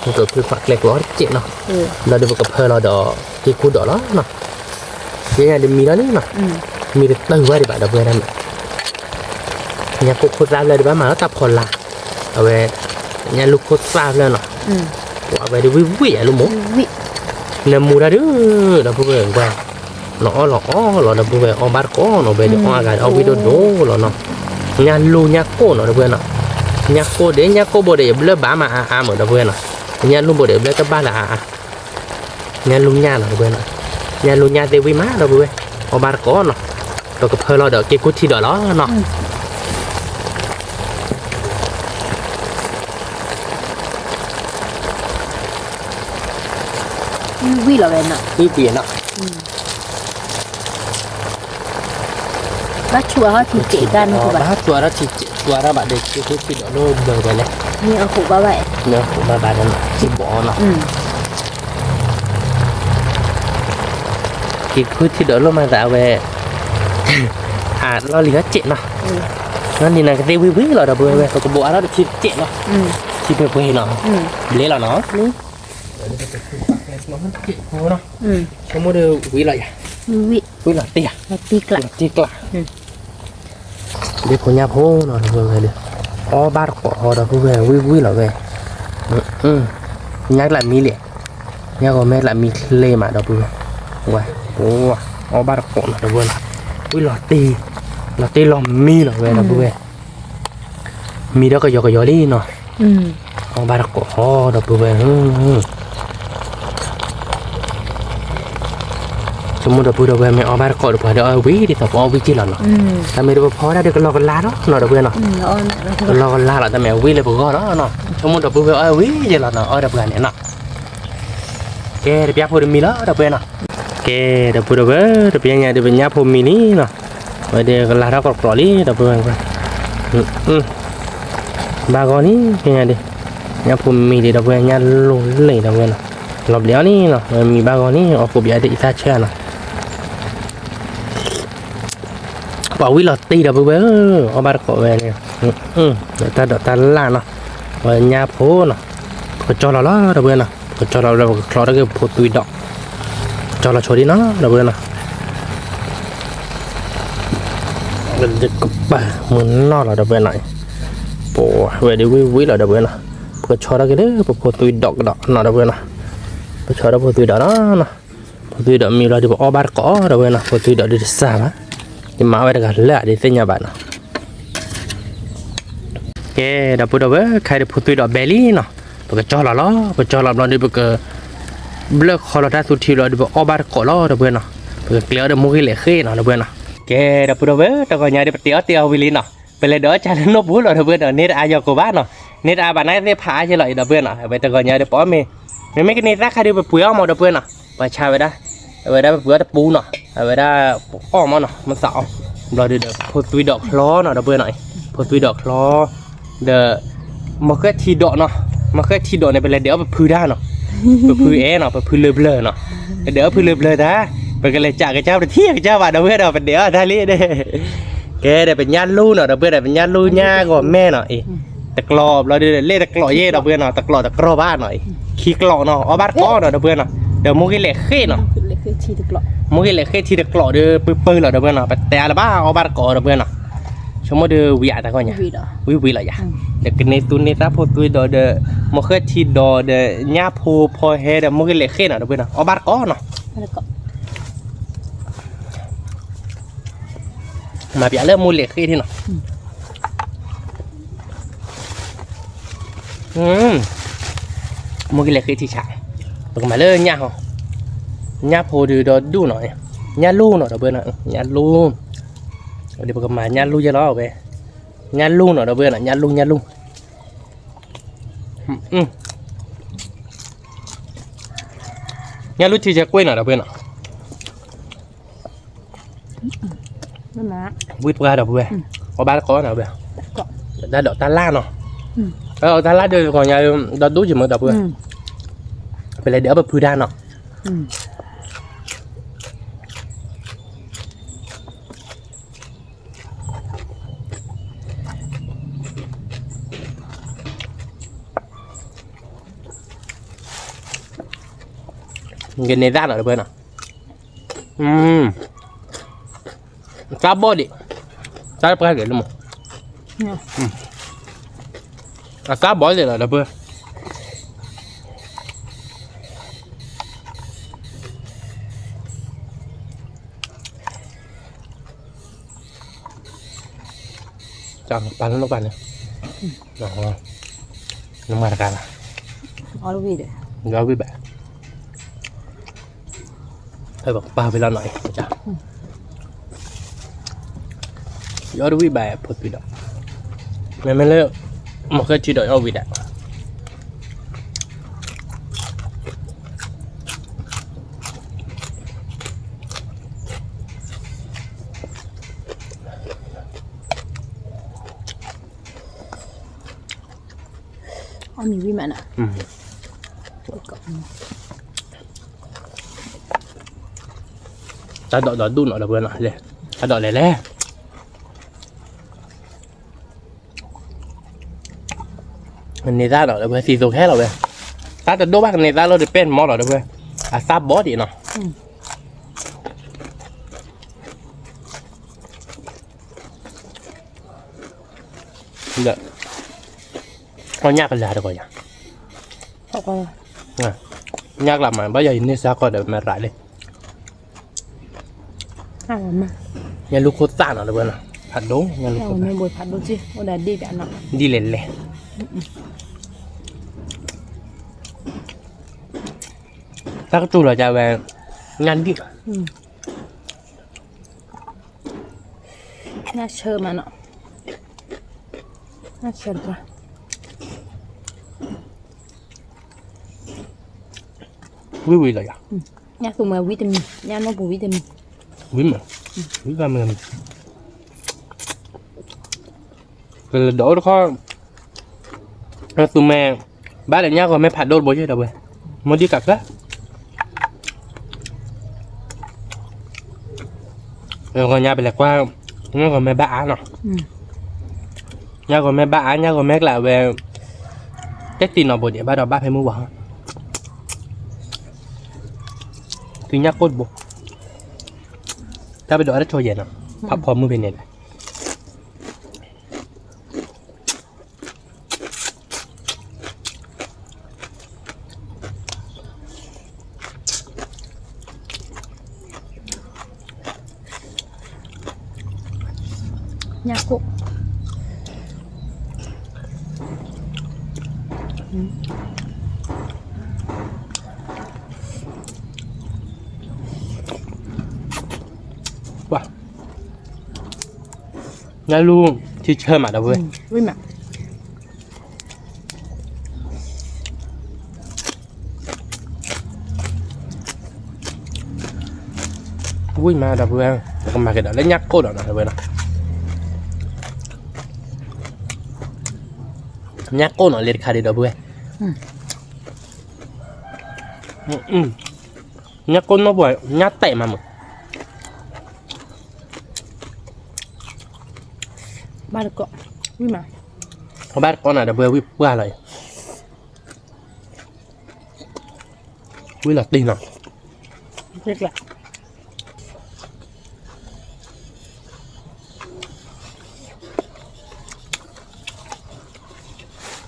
ကဖုခွးကျဲကျိာ်တစဲးနီၤ. ဘျီဒီးပကဖၢလီၤဒီး က့ၤကူဒီးလီၤနီၤ. ဖဲညါဒီးမံထီၣ်လံနီၤ. မံတတၢၢ်ဝဲဒံးဘၣ် ဒီပုၢ်ဝဲၢ်ဒၣ်န့ၣ် ညၣ်ကိၣ်ခိၣ်သၣ်ဖျၢၣ်ဒီးဘၣ်မၤလီၤတၢ်ဖီလာ် အဝဲ ညၣ်လူၢ်ခိၣ်သၣ်ဖျၢၣ်နီၤ. ကွၢ်ဝဲဒီးဝံၣ်ဝံၣ်အလိၣ်မး နမူတၢ်ဒုး ဒီပုၢ်ဝဲၢ်ကွၢ် လီၤအီၣ်လီၤအီလီၤ ဒီပုၢ်ဝဲၢ် အီၣ်ဘၣ်တကိးနီၤ ဝဲဒီးအီၣ်အဂၤဒီးအီၣ်ဝံၣ်ဒိၣ်ဒိၣ်လီၤနီၤ. ညၣ်လူၢ်ညၣ်ကိၣ်နီၤ ဒီပုၢ်ဝဲၢ်နီၤ. ညၣ်ကိၣ်ဒီး ညၣ်ကိၣ်ဘိဒီး ယဘျၢၣ်ဘၣ်မးအါအါမး ဒီပုၢ်ဝဲၢ်နီၤ. ညၣ်လူၢ်ဘိဒီး ယဘျၢၣ်တဘၣ်လၢအါအါ ညၣ်လူၢ်ညၣ်နီၤ ဒီပုၢ်ဝဲၢ်နီၤ. ညၣ်လူၢ်ညၣ်သ့ၣ်ဝံၣ်မး ဒီပုၢ်ဝဲၢ် အီၣ်ဘၣ်တကိးနီၤ. ပကဖၢလီၤဒီးက့ၤကူထံဒီးလီၤနီၤ. ဝံၣ်လီၤဝဲနီၤ ဝံၣ်ပံၤနီၤ. ဘၣ်ဆူးအါထီၣ်ထံစဲးတၢ်န့ၣ် ဘၣ်ဆူးအါထီၣ်ထံစဲး ဆူးအါထီၣ်ဘၣ်ဒီး က့ၤကူထံဒီးလိၣ်ဘၢဝဲလဲၣ်. မ့ၢ်အဃိဘၣ်ဘၣ် မ့ၢ်အဃိဘၣ်ဘၣ်ဒီးနီၤ ထံဘီနီၤ. က့ၤကူထံဒီးလိၣ်မၤသးဝဲ အလီၢ်လံၤထီၣ်စဲးနီၤ. လီၢ်လံၤန့ၣ်ကသ့ဝံၣ်ဝံၣ်လီၤ ဒီပုၢ်ဝဲၢ် ပကဘိးအါထီၣ်တထံတစဲးနီၤ. ထံပှဲၤပှဲၤနီၤ ဘျဲလီၤနီၤ. ဆိကမိၣ်ဒီးဝံၣ်လီၤယၤ ဝံၣ်လီၤတ့ၢ်ဧါ တ့ၢ်ကျါ ဒ့ဖိညၣ်ဖိနီၤ ဒီပုၢ်ဝဲၢ်ဒီး အီၣ်ဘၣ်တကိးအီၤ ဒီပုၢ်ဝဲၢ် ဝံၣ်ဝံၣ်လီၤဝဲ ညၣ်ကျးမံလံ ညၣ်ဂီၤမဲကျးမံချ့မး ဒီပုၢ်ဝဲၢ် ဝဲ အီၣ်ဘၣ်တကိးနီၤ ဒီပုၢ်ဝဲၢ်နီၤ ဝံၣ်လီၤတ့ၢ် လီၤတ့ၢ်လီၤမံလီၤဝဲ ဒီပုၢ်ဝဲၢ် မံဒီးကယီကယီလံနီၤ အီၣ်ဘၣ်တကိးအီၤ ဒီပုၢ်ဝဲၢ် ဆိကမိၣ်ဒီပုၢ်ဒီပုၢ်ဝဲၢ် မ့ၢ်အီၣ်ဘၣ်တကိးဒီး ပှၤဒီးအီၣ်ဝံၣ်ဒ်သိးပအီၣ်ဝံၣ်က့ၤလီၤနီၤ တၢ်မ့ၢ်ဒီးပဖီဒၣ်ဒီးကလီကလါလီၤနီၤ ဒီပုၢ်ဝဲၢ်နီၤ ကလီကလါလီၤ တၢ်မ့ၢ်အဝံၣ်လၢပဂီၢ်လီၤနီၤ ဆိကမိၣ်ဒီပုၢ်ဝဲၢ်အီၣ်ဝံၣ်က့ၤလီၤနီၤ အီၣ်ဒီးပှၤန့ၣ်နီၤ ကဲ တပျၢ်ဖိတမံၤလီၤ ဒီပုၢ်ဝဲၢ်နီၤ ကဲ ဒီပုၢ်ဒီပုၢ်ဝဲၢ် တပျၢ်ညါဒီးပညၣ်ဖိမံလံနီၤ ဝဲဒီးကလၤထီၣ်ကကျိးလံ ဒီပုၢ်ဝဲၢ် ဘၣ်ဂီၤန့ၣ် ကဲညါဒီး ညၣ်ဖိမံဒီး ဒီပုၢ်ဝဲၢ် ညၣ်လိၢ်လံ ဒီပုၢ်ဝဲၢ်နီၤ လီၤဘျဲးအီၤန့ၣ်နီၤ မံဘၣ်ဂီၤန့ၣ် အီၣ်ကိးဘၣ်ဒီးအံသၣ်ဆၢနီၤ ပှၤဝံၣ်လီၤတ့ၢ် ဒီပုၢ်ဝဲၢ်ဧၢ အီၣ်ဘၣ်တကိးဝဲန့ၣ် တၢ်ဒိးတၢ်လၢ်နီၤ ပှၤညၣ်ဖိနီၤ ပကကၠီလီၤလီၤ ဒီပုၢ်ဝဲၢ်နီၤ ပကကၠီလီၤလၢပကချီထီၣ်က့ၤဖိသွံဒီး ကၠီလီၤဆိဒ်နီၤ ဒီပုၢ်ဝဲၢ်နီၤ ကပၤမုၢ်နီၢ်လီၤ ဒီပုၢ်ဝဲၢ်နီၤ ပဝဲဒ်ဝံၣ်ဝံၣ်လီၤ ဒီပုၢ်ဝဲၢ်နီၤ ပကဆီထီၣ်က့ၤလၢပဖိသွံဒီးကဒီးနီၤ ဒီပုၢ်ဝဲၢ်နီၤ ပဆီထီၣ်ဖိသွံဒီးနီၤ ဖိသွံဒီးမံဘျီဒီး ပအီၣ်ဘၣ်တကိး ဒီပုၢ်ဝဲၢ်နီၤ ဖိသွံဒီးဒုးတစၢ်ဘၣ် ယမၤဝဲတဂၤလၢအဒုးသ့ၣ်ညါဘၣ်နီၤ ကဲ ဒီပုၢ်ဒီပုၢ်ဝဲၢ် ခဲအံၤဒီးဖိသွံဒီးဘဲလံနီၤ ပကကၠီလီၤလီၤ ပကကၠီလီၤဘျီဒီး ပက ဘျၢၣ်ခီလီၤတၢ်သူထံဘျီဒီး ပအီၣ်ဘၣ်တကိးလီၤ ဒီပုၢ်ဝဲၢ်နီၤ ပကကျဲၤအီၤဒီးမိၢ်ဂ့ၤလဲၤဃ့နီၤ ဒီပုၢ်ဝဲၢ်နီၤ ကဲ ဒီပုၢ်ဒီပုၢ်ဝဲၢ် တဂီၤညါဒီး ပတ့အီၣ်တ့အီဝံၤလံနီၤ ပလဲၤဒီးအီၣ်ကၢလၢနိၣ်ပူၤလီၤ ဒီပုၢ်ဝဲၢ်နီၤ န့ၢ်တအါယီၤကိးဘၣ်နီၤ န့ၢ်တအါဘၣ်နာ်က့သ့ၣ်ဖးအါယဲလီၤအံၤ ဒီပုၢ်ဝဲၢ်နီၤ အဝဲတဂီၤညါဒီး ပအီၣ်မ့ၤ မ့မ့ၢ်ကန့ၢ်သၣ်ခါဒီး ပပှ့ၤအီၣ်မး ဒီပုၢ်ဝဲၢ်နီၤ ပှၤဆါဝဲဒၣ် အဝဲဒၣ်ပပှ့ၤအီၣ်တပူၤနီၤ အဝဲဒၣ်ပအီၣ်မးနီၤ မ့ၢ်သးအီၣ် ဘျီဒီး ဖိသွံဒီးချီနီၤ ဒီပုၢ်ဝဲၢ်နီၤ ဖိသွံဒီးချီ ဒီး မီၢ်ဃဲထံဒီးနီၤ မီၢ်ဃဲထံဒီးန့ၣ် ပလဲၤဒဲးအီၣ်ပဖုတၢ်နီၤ ပဖုအဲၣ်နီၤ ပဖုလၢပျၢၤနီၤ ပဒဲးအီၣ်ဖုလၢပျၢၤတၢ် ပကလဲၤကးကစၢ်ပတထံၣ်ကစၢ်ဘၣ် ဒီပုၢ်ဝဲၢ်ဒီး ပဒဲးအီၣ်တၢ်လံ ကဲဒီး ပညၣ်လူၢ်နီၤ ဒီပုၢ်ဝဲၢ်ဒီး ပညၣ်လူၢ်ညၣ်ဂီၤမဲနီၤ အံၤ တကျိးဘျီဒီး လ့ၣ်တကျိးယဲ ဒီပုၢ်ဝဲၢ်နီၤ တကျိးတကြီဘၣ်နီၤ အံၤ ခံကျိးနီၤ အီၣ်ဘၣ်တကိးနီၤ ဒီပုၢ်ဝဲၢ်နီၤ ဒီးမိၢ်ဂ့ၤလဲၤဃ့ၣ်နီၤ မိၢ်ဂ့ၤလဲၤဃ့ၣ်ထံတကျိးဒီး ပၢၢ်ပၢၢ်လီၤ ဒီပုၢ်ဝဲၢ်နီၤ ပတဲအါလၢၤဘၣ် အီၣ်ဘၣ်တကိး ဒီပုၢ်ဝဲၢ်နီၤ ဆိကမိၣ်ဒီးဝံၤအါတၢ်ဂီၤညါ ဝံၤဝံၤလီၤယၤ ဒီးကန့ၢ်သူန့ၢ်သၣ်ဖိသွံဒီးဒီး မီၢ်ဃဲထံဒီးဒီး ညၣ်ဖိဖီဟဲဒီး မိၢ်ဂ့ၤလဲၤဃ့ၣ်နီၤ ဒီပုၢ်ဝဲၢ်နီၤ အီၣ်ဘၣ်တကိးနီၤ မၤပၠးလၢမိၢ်လဲၤဃ့ထံနီၤ, မိၢ်ကလဲၤဃ့ထံဆး, ပကမၤလၢညၣ်ဟီ, ညၣ်ဖိဒုးဒီဒူၣ်နီၤ, ညၣ်လူၢ်နီၤ ဒီပုၢ်ဝဲၢ်နီၤ, ညၣ်လူၢ်, ဒီးပကမၤညၣ်လူၢ်ယဲလီၤဝဲ, ညၣ်လူၢ်နီၤ ဒီပုၢ်ဝဲၢ်နီၤ, ညၣ်လူၢ် ညၣ်လူၢ် ညၣ်လူၢ်ထံဆဲကွ့ၢ်နီၤ ဒီပုၢ်ဝဲၢ်နီၤ, ဝံၢ်ပှၢ် ဒီပုၢ်ဝဲၢ်, အီၣ်ဘၣ်တကိးနီၤ ဒီး, တၢ်ဒိးတၢ်လၢ်နီၤ, တၢ်ဒိးတၢ်လၢ်ဒီးကီၢ်ညါ, ဒီဒူၣ်ယမ့ၢ် ဒီပုၢ်ဝဲၢ်, ပလဲၤဒုးအီၣ်ပဖုတၢ်နီၤ, ကန့ၢ်သၣ်နီၤ ဒီပုၢ်ဝဲၢ်နီၤ, အသၣ်ဘီဒံး, သၣ်ပှၢ်က့ၤလၢမး, အသၣ်ဘီဒံးလီၤ ဒီပုၢ်ဝဲၢ်, ပာ်လၢနီၢ်ပၢ်န့ၣ်, နမၤတကါလီၤ, အီၣ်ဝံၣ်ဘၣ်, ပာ်ဖဲလီၤနီၤအံၤ, ယအီၣ်တဝံၣ်ဘၣ်ဖိသွံဒီး, မ့မ့ၢ်လၢ, မ့ၢ်ဃဲထံဒီးယအီၣ်ဝံၣ်ဒၣ် အီၣ်မ့ၤဝံၣ်မးနီၤ, တၢ်ဒိးဒီဒူၣ်နီၤ ဒီပုၢ်ဝဲၢ်နီၤ, လဲၤ, တၢ်ဒိးလဲၤလဲၣ်, ကန့ၢ်သၣ်နီၤ ဒီပုၢ်ဝဲၢ် သံသိးခဲလီၤဝဲ, တၢ်တဒိၣ်ဘၣ်ကန့ၢ်သၣ်လီၤ တပဲၢ်မီလီၤ ဒီပုၢ်ဝဲၢ်, အသၣ်ဘီဒံးနီၤ အီၣ်ညၣ်ကလၤတဂီၤယၤ, ညၣ်ကလၤမး ဘၣ်ယၤယန့ၢ်စါကီၢ်ဒီးမၤရၤလံ, ညၣ်လူၢ်ခိၣ်သၣ်နီၤ ဒီပုၢ်ဝဲၢ်နီၤ, ဖးဒိၣ်, ညၣ်လူၢ်ခိၣ်သၣ်, ဒ်လဲၣ်လဲၣ်, တၢ်ကတိၤလီၤကဝဲ, ညၣ်ဒံၣ် ညၣ်ဆၢမးနီၤ, ညၣ်ဆၢတပှၢ်, ဝံၣ်ဝံၣ်လီၤယၤ, ညၣ်သူမွဲဝံၣ်တမံၤ, ညၣ်နီၢ်ပူၤဝံၣ်တမံၤ, ဝံၣ်မး, ဝံၣ်ဘၣ်မး, ကလဲၤဒိးအိၣ်တခီ, သူမ့ၢ်, ဘၣ်ဒီးညၣ်ဂီၤမ့ၢ်ဖးဒိၣ်တဘိယဲၢ်ဒီပုၢ်ဝဲၢ်, မိၢ်ဒံၣ်ကးကၢ ဂီၤညါပလဲၤကွၢ်, ညၣ်ဂီၤမ့ၢ်ဘၣ်အါနီၤ, ညၣ်ဂီၤမ့ၢ်ဘၣ်အါ ညၣ်ဂီၤမ့ၢ်ကျးဝဲ, တၢ်တံၢ်နီၤဘိဒံးဘၣ်ဒီးဘၣ်ဖဲမုၢ်ဝါ, သုညၣ်ကိၢ်တဘိ, တၢ်ပဒိးအါတဆိယဲၢ်နီၤ, ဖးဖီမုၢ်ဖဲန့ၣ်ဒီး ညၣ်ကိၢ်, ညၣ်လူၢ်ထံဆၢမး ဒီပုၢ်ဝဲၢ်, ဝံၣ်မး ဝံၣ်မး ဒီပုၢ်ဝဲၢ်, ပကမၤက့ၤဒီးလၢညၣ်ကိၢ်ဒီးနီၤ ဒီပုၢ်ဝဲၢ်နီၤ, ညၣ်ကိၢ်နီၤ လဲၤတခါဒီး ဒီပုၢ်ဝဲၢ်, ညၣ်ကိၢ်နီၢ်ပှၤ ညၣ်တဲာ်မးမုာ်, ဘၣ်တကိး, ဝံၣ်မး, ဘၣ်တကိးနီၤ ဒီပုၢ်ဝဲၢ် ဝံၣ်ပှၢ်လီၤအံၤ ဝံၣ်လီၤတံၢ်နီၤ,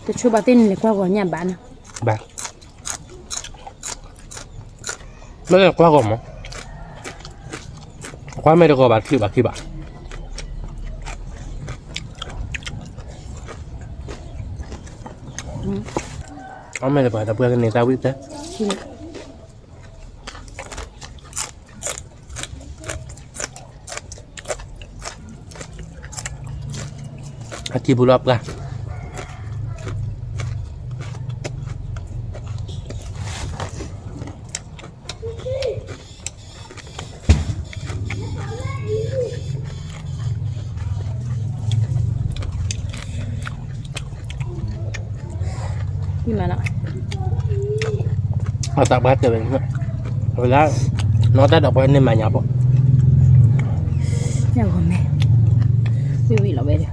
တဆိဘၣ်သ့ၣ်န့ၣ်လဲၤကွၢ်ဂီၤညၣ်ဘၣ်နီၤ, ဘၣ်, မ့ၢ်လဲၤကွၢ်ဂီၤမး, ကွၢ်မ့ၢ်တဂီၤဘၣ်တချုးဘၣ်ခံဘၣ်, အီၣ်မ့ၢ်တပှၤဒီပုၢ်ဝဲၢ်ကန့ၢ်သးဝံၣ်သၢ အထံပူၤလီၤပှၢ် မၤနီၤ အသးပှၢ်တဲဝဲ အဝဲဒၣ် နီၢ်တၢ်ဒီးပှၤန့ၣ်မၤညါပီၢ် ညၣ်ဂီၤမဲ ဝံၣ်ဝံၣ်လီၤဝဲဒီး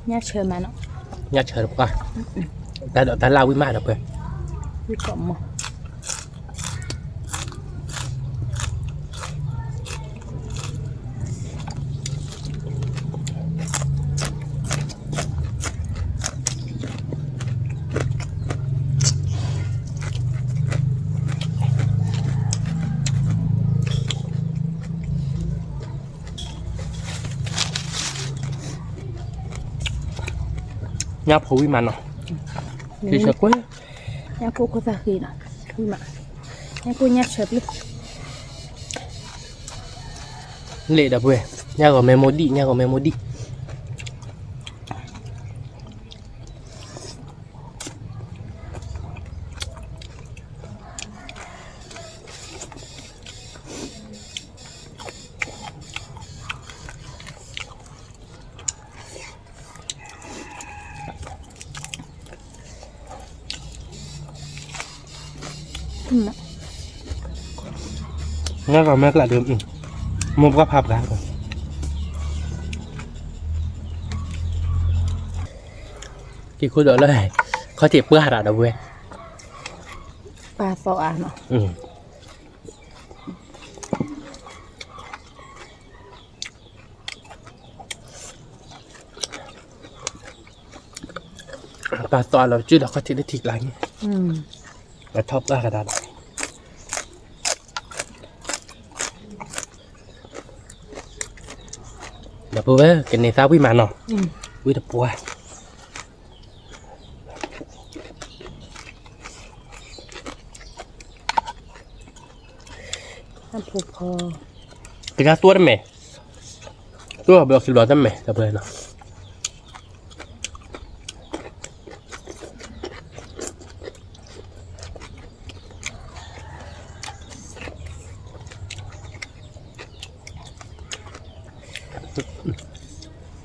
ညၣ်ဆၢမးနီၤ ညၣ်ဆၢတပှၢ် တၢ်ဒီးတၢ်လၢဝံၣ်မးဒီးပှဲၤ ဝံၣ်ကီးမီၢ် ညၣ်ဖိဝံၣ်မးနီၤ ထံဆၢကွဲ ညၣ်ဖိခိၣ်သၣ်ဃံနီၤ ဝံၣ်မး ညၣ်ဖိညၣ်ဆၢပျုၢ် လ့ၣ်ဒီပုၢ်ဝဲၢ် ညၣ်ဂီၤမဲမိၢ်ဒံၣ် ညၣ်ဂီၤမဲမိၢ်ဒံၣ် ညၣ်ဂီၤမဲကျးဒီး မိၢ်ပှၢ်ဖးပှၤ က့ၤခိၣ်ဒီးလၢ ခီၣ်ထံးပှၢ်တၢ်ဒီပုၢ်ဝဲၢ် ပၢ်သီအါနီၤ ပၢ်သီအါလီၤ ပစုဒီးခီၣ်ထံးလၢထံကျါန့ၣ် ပထီၣ်ပှၢ်ကဒါဒီး ဒီပုၢ်ဝဲၢ် ကန့ၢ်သးဝံၣ်မးနီၤ ဝံၣ်တပှၢ် အဖိဖီ ကယါသူဝဲတမဲာ် သူဝဲဘျီခံဘျီတမဲာ် တပှဲၤနီၤ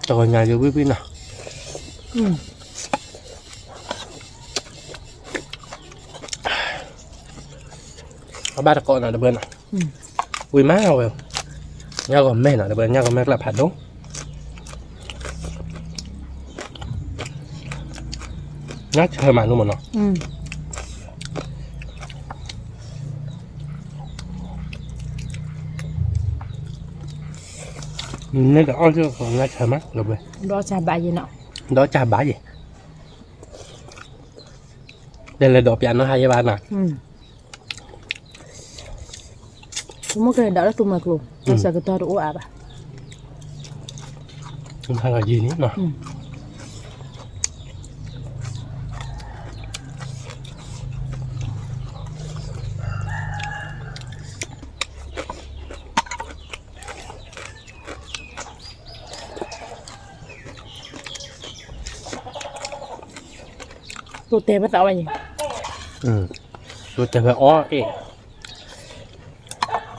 တဂီၤညါယဝံၣ်ဝံၣ်နီၤ အဘၣ်တကိးနီၤတပှဲၤနီၤ ဝံၣ်မးဝဲ ညၣ်ဂီၤမဲနီၤတပှဲၤ ညၣ်ဂီၤမဲကျးဖးဒိၣ် ညၣ်ဆၢမးနီၤမ့ၢ်နီၤ မ့ၢ်တအီၣ်စ့ၢ်ကီးညၣ်ဆၢမးလီၤဘှဲ ဒီးစၢ်ဘၣ်ယဲနီၤ ဒီးစၢ်ဘၣ်ယဲ ဒီးလဲၤဒီးပျးနီၢ်ဟါယဲဘၣ်နီၤ မ့ၢ်ကလဲၤဒီးလၢသူမွဲကျိၤ တၢ်ဆၢကတီၢ်တအိၣ်အါဘၣ် ဟါလီၤယံၤန့ၣ်နီၤ တိတဲာ်ဝဲသးဝဲယဲ တိတဲာ်ဝဲအီၣ်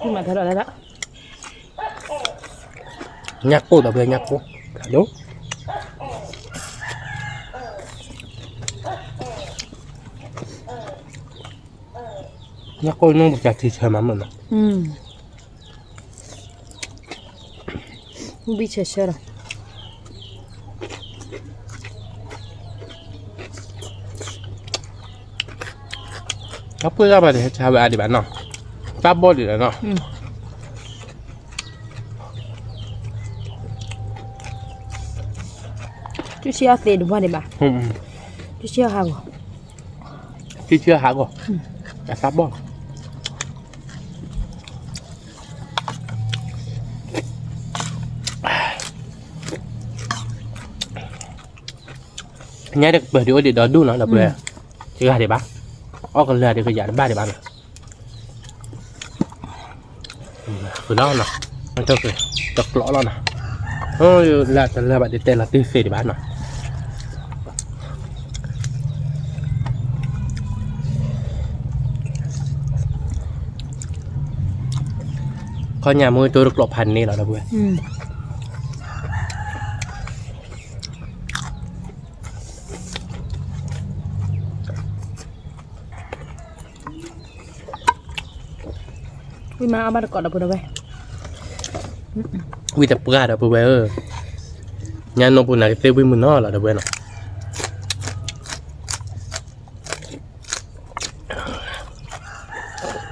အ့ၣ် မၤတၢ်ဒီးလၢ ညၣ်ကိၢ်ဒီးဖဲညၣ်ကိၢ် ညၣ်ကိၢ်န့ၣ်ပကထံဆၢမးမ့ၢ်နီၤ ဘံၣ်ဆဲးဆၢလီၤ တၢ်ပှ့ၤတၢ်ဘၣ်န့ၣ် ဟဲဆါဝဲအါဒံးဘၣ်နီၤ တၢ်ဘီၣ်ဒံးလီၤနီၤ တုၤဆံအီၣ်သ့တဘီၣ်ဒံးဘၣ် တုၤဆံအီၣ်ဟးဂီၤ တုၤဆံအီၣ်ဟးဂီၤ အသးဘီၣ် အ ညါတကပၤဒံးအိၣ်ဒံးဒီဒူၣ်နီၤ ဒီပုၢ်ဝဲၢ်, တဂၤဒံးဘၣ်, အီၣ်ကလၢာ်ဒံးကယၤတဘၣ်ဒံးဘၣ်နီၤ, ဃုာ်လီၤနီၤ, တကျိးလီၤနီၤ, လၢတလၢဘၣ်ဒံးတဲလီၤတံၢ်သ့ဒံးဘၣ်နီၤ. ခီညါမ့ၢ်တိၢ်တကျိးဖးန့ၣ်လီၤ ဒီပုၢ်ဝဲၢ်. ဝံၣ်မးအီၣ်ဘၣ်တကိးဒီပုၢ်ဝဲၢ်, ဝံၣ်တပှၢ်ဒီပုၢ်ဝဲၢ်ဧၢ, ညါနီၢ်ပူၤနၤကသ့ဝံၣ်မုၢ်နီၤလီၤ ဒီပုၢ်ဝဲၢ်နီၤ.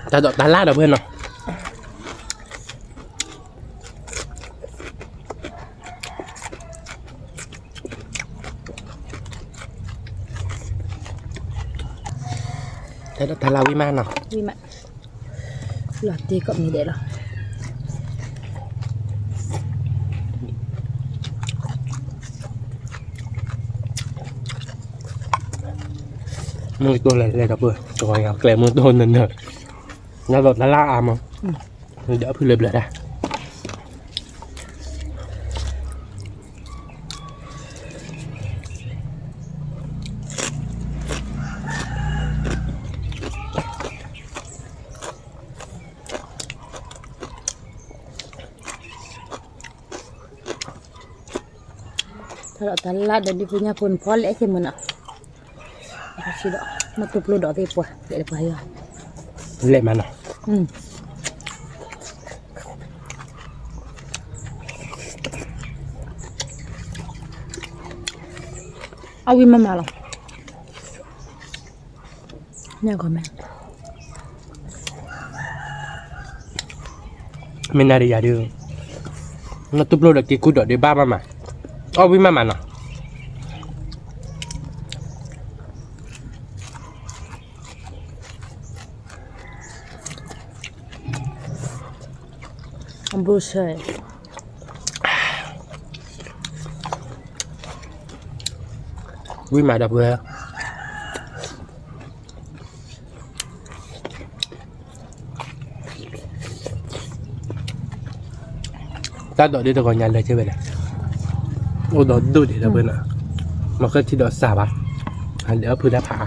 တၢ်ဒိးတၢ်လၣ်ဒီပုၢ်ဝဲၢ်နီၤ. တၢ်ဒိးတၢ်လၣ်ဝံၣ်မးနီၤ, ဝံၣ်မး, လီၤတံၢ်ကိးမံၤဒဲးလီၤ. မုၢ်ကတိၤလဲၤလဲၤဒီပုၢ်ဝဲၢ်, တဂီၤညါကျဲမုၢ်တိၢ်နၢၤနၢၤ, တၢ်ဒိးတၢ်လၣ်အါမး, ဒီးအဖုလၢဘျၢတၢ် တၢ်ဒိးတၢ်လၣ်ဒီးဒ်ဖိညါဖိန့ၣ်ဖီလဲၣ်က့ၤမုၢ်နီၤ, ဒီး မ့ၢ်တူၢ်ပျိဒီးသ့ၣ်ပှၤ လဲၤပှၤယီၤ, လဲၤမးနီၤ, အဝံၣ်မးမးလီၤ. မ့ၢ်နၤဒီးယၤဒုး, နတူၢ်ပျိဒီးက့ၤကူဒီးဒုးဘၣ်မးမး, အီၣ်ဝံၣ်မးမးနီၤ. အဘိဆၢ, ဝံၣ်မးဒီပုၢ်ဝဲၢ်. တၢ်ဒိးဒ်တဂီၤညါလၢက့ၤဝဲလဲၣ်, အိၣ်ဒီးဒိၣ်ဒံးဒီပုၢ်ဝဲၢ်နီၤ, မ့ၢ်ဃ့ထံဒီးစၢ်ဘၣ်, အလဲၤအီၣ်ဖုတၢ်ဖးအါ,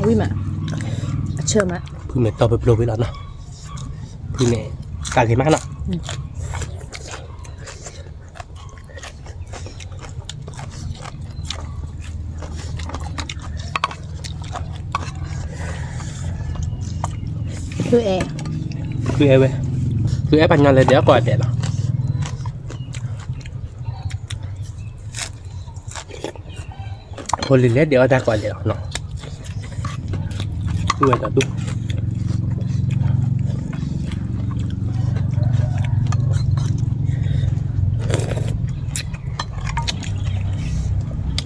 ဝံၣ်မး, အဆၢမး, ဖုမ့ၢ်တီပျိပျိဝံၤလီၤနီၤ, ဖုန့ၣ်, ကးဂ့ၤမးနီၤ. ဖုအဲၣ်, ဖုအဲၣ်ဝဲ, ဖုအဲၣ်ပှၤညီလဲၤဒဲးအီၣ်ကိးဂၤဒဲးလီၤ. ဖိလံၤလဲၤဒဲးအီၣ်တၢ်ကိးဂၤဒဲးလီၤနီၤ, ဖုဝဲဒီးဒိၣ်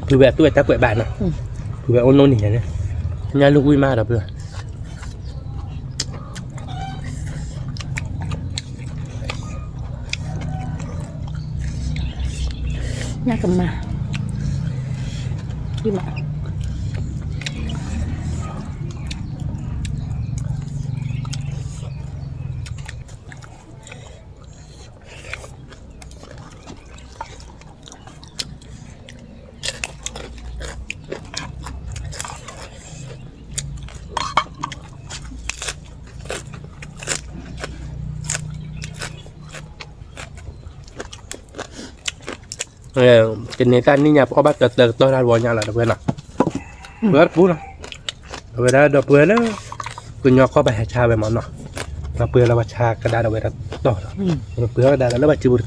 ဖုဝဲသူၣ်ဝဲတၢ်ကွဲးဘၣ်နီၤ, ဖုဝဲအိၣ်နိၣ်နံၤညါန့ၣ်, ညါလူၤဝံၣ်မးဒီပုၢ်ဝဲၢ်. ညၣ်ကမၤ, ဝံၣ်မး. တနံၤတၢ်နံၣ်ညါ ပအီၣ်ဘၣ်တၢၢ်တၢၢ်ကတီၢ်တၢ်တဝီညါလီၤ ဒီပုၢ်ဝဲၢ်နီၤ, ပှၤတပူၤလီၤ, အဝဲဒၣ်ဒီပုၢ်ဝဲၢ်လၢ ကညီကီၢ်ပှၤဟဲဆါဝဲမးနီၤ, ပှၤပှ့ၤလီၤပှၤဆါကဒါဒီးဝဲတတီၤလီၤ, ပှ့ၤအီၣ်ကဒါဒီးလၢပှၤစုပူၤတတီၤ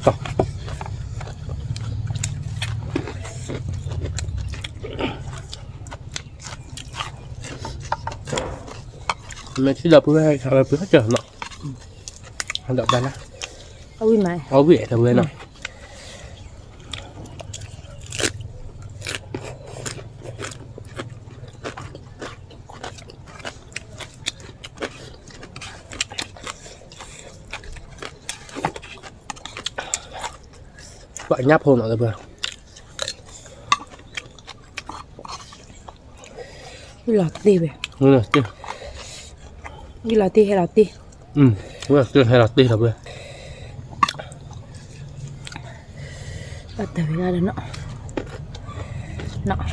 မ့ၢ်ထံၣ်ဒီပုၢ်ဝဲၢ်ဟဲဆါဝဲပှ့ၤအီၣ်ကၢၤနီၤ, ဒီးဘၣ်လၢ အဝံၣ်မး အဝံၣ်အဲၣ်ဒီပုၢ်ဝဲၢ်နီၤ. ပှၤညၣ်ဖိနီၤ ဒီပုၢ်ဝဲၢ်, ဝံလီၤတ့ၢ်ဝဲ, ဝံလီၤတ့ၢ်, ဝံလီၤတ့ၢ်ဟဲလီၤတ့ၢ်, ဝံလီၤတ့ၢ်ဟဲလီၤတ့ၢ်လီၤဝဲ, ဘၣ်တၢ်ဝဲဒၣ်ဒီးနီၤ, နီၤ,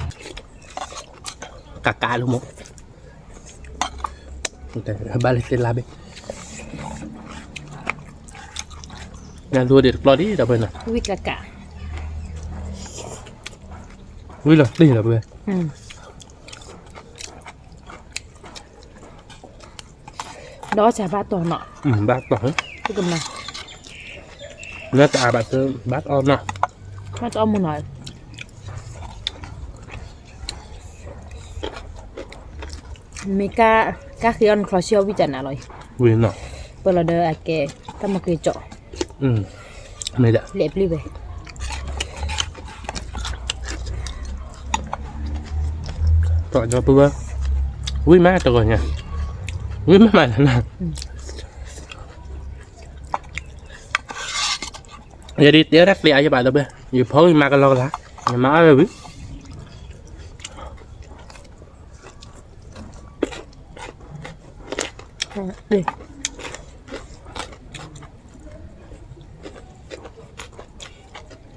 ကးကးလီၤမး, ဘၣ်လၢတ့ၢ်လါဘ့ၣ်, နလူၤဒံးတပျီဒံးလီၤဝဲနီၤ, ဝံကးကး, ဝံလီၤတ့ၢ်လီၤဝဲ ဒီးစၢ်ဘၣ်တီၢ်နီၤ, ဘၣ်တီၢ်, ကမၤ, လၢတအါဘၣ်သၢ ဘၣ်တီၢ်နီၤ, ဘၣ်တီၢ်မုၢ်နီၤ, မ့ၢ်ကါ, ကါဃ့အီၣ်နချီဆံအီၣ်ဝံၣ်ကနၤလီၤ, ဝံၣ်နီၤ, ပၢၢ်လီၤဒီးအကဲ, တၢ်မၤက့ၤကၠီၣ်, မ့ၢ်ဒၣ်, လဲၤပျံၤဝဲ ပဝဲ, ဝံၣ်မးတဂီၢ်ညါ, ဝံၣ်မးမးလၢနၤ, ယဒ်တဲဒၣ်သ့အါယဘၣ်ဒီးဝဲ, ယဖီဂံၢ်မၤကလီကလၤ, ယမၤအါဝဲဝံၤ အိ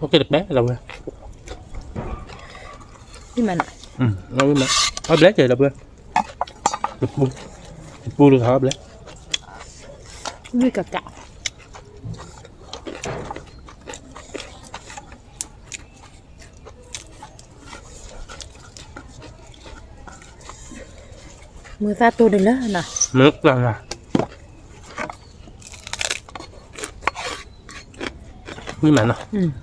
ၣ်က့ၤတပဲလီၤဝဲ, ဝံၣ်မးနီၤ, အဘျဲၣ်ကဲလီၤဝဲ, ပူၤတခါအဘျဲၣ်, ဝံၣ်ကးကး မုၢ်သၣ်တိၢ်န့ၣ်လၢနၤ, မုၢ်ကျၢ်နၤ, ဝံၣ်မးနီၤ,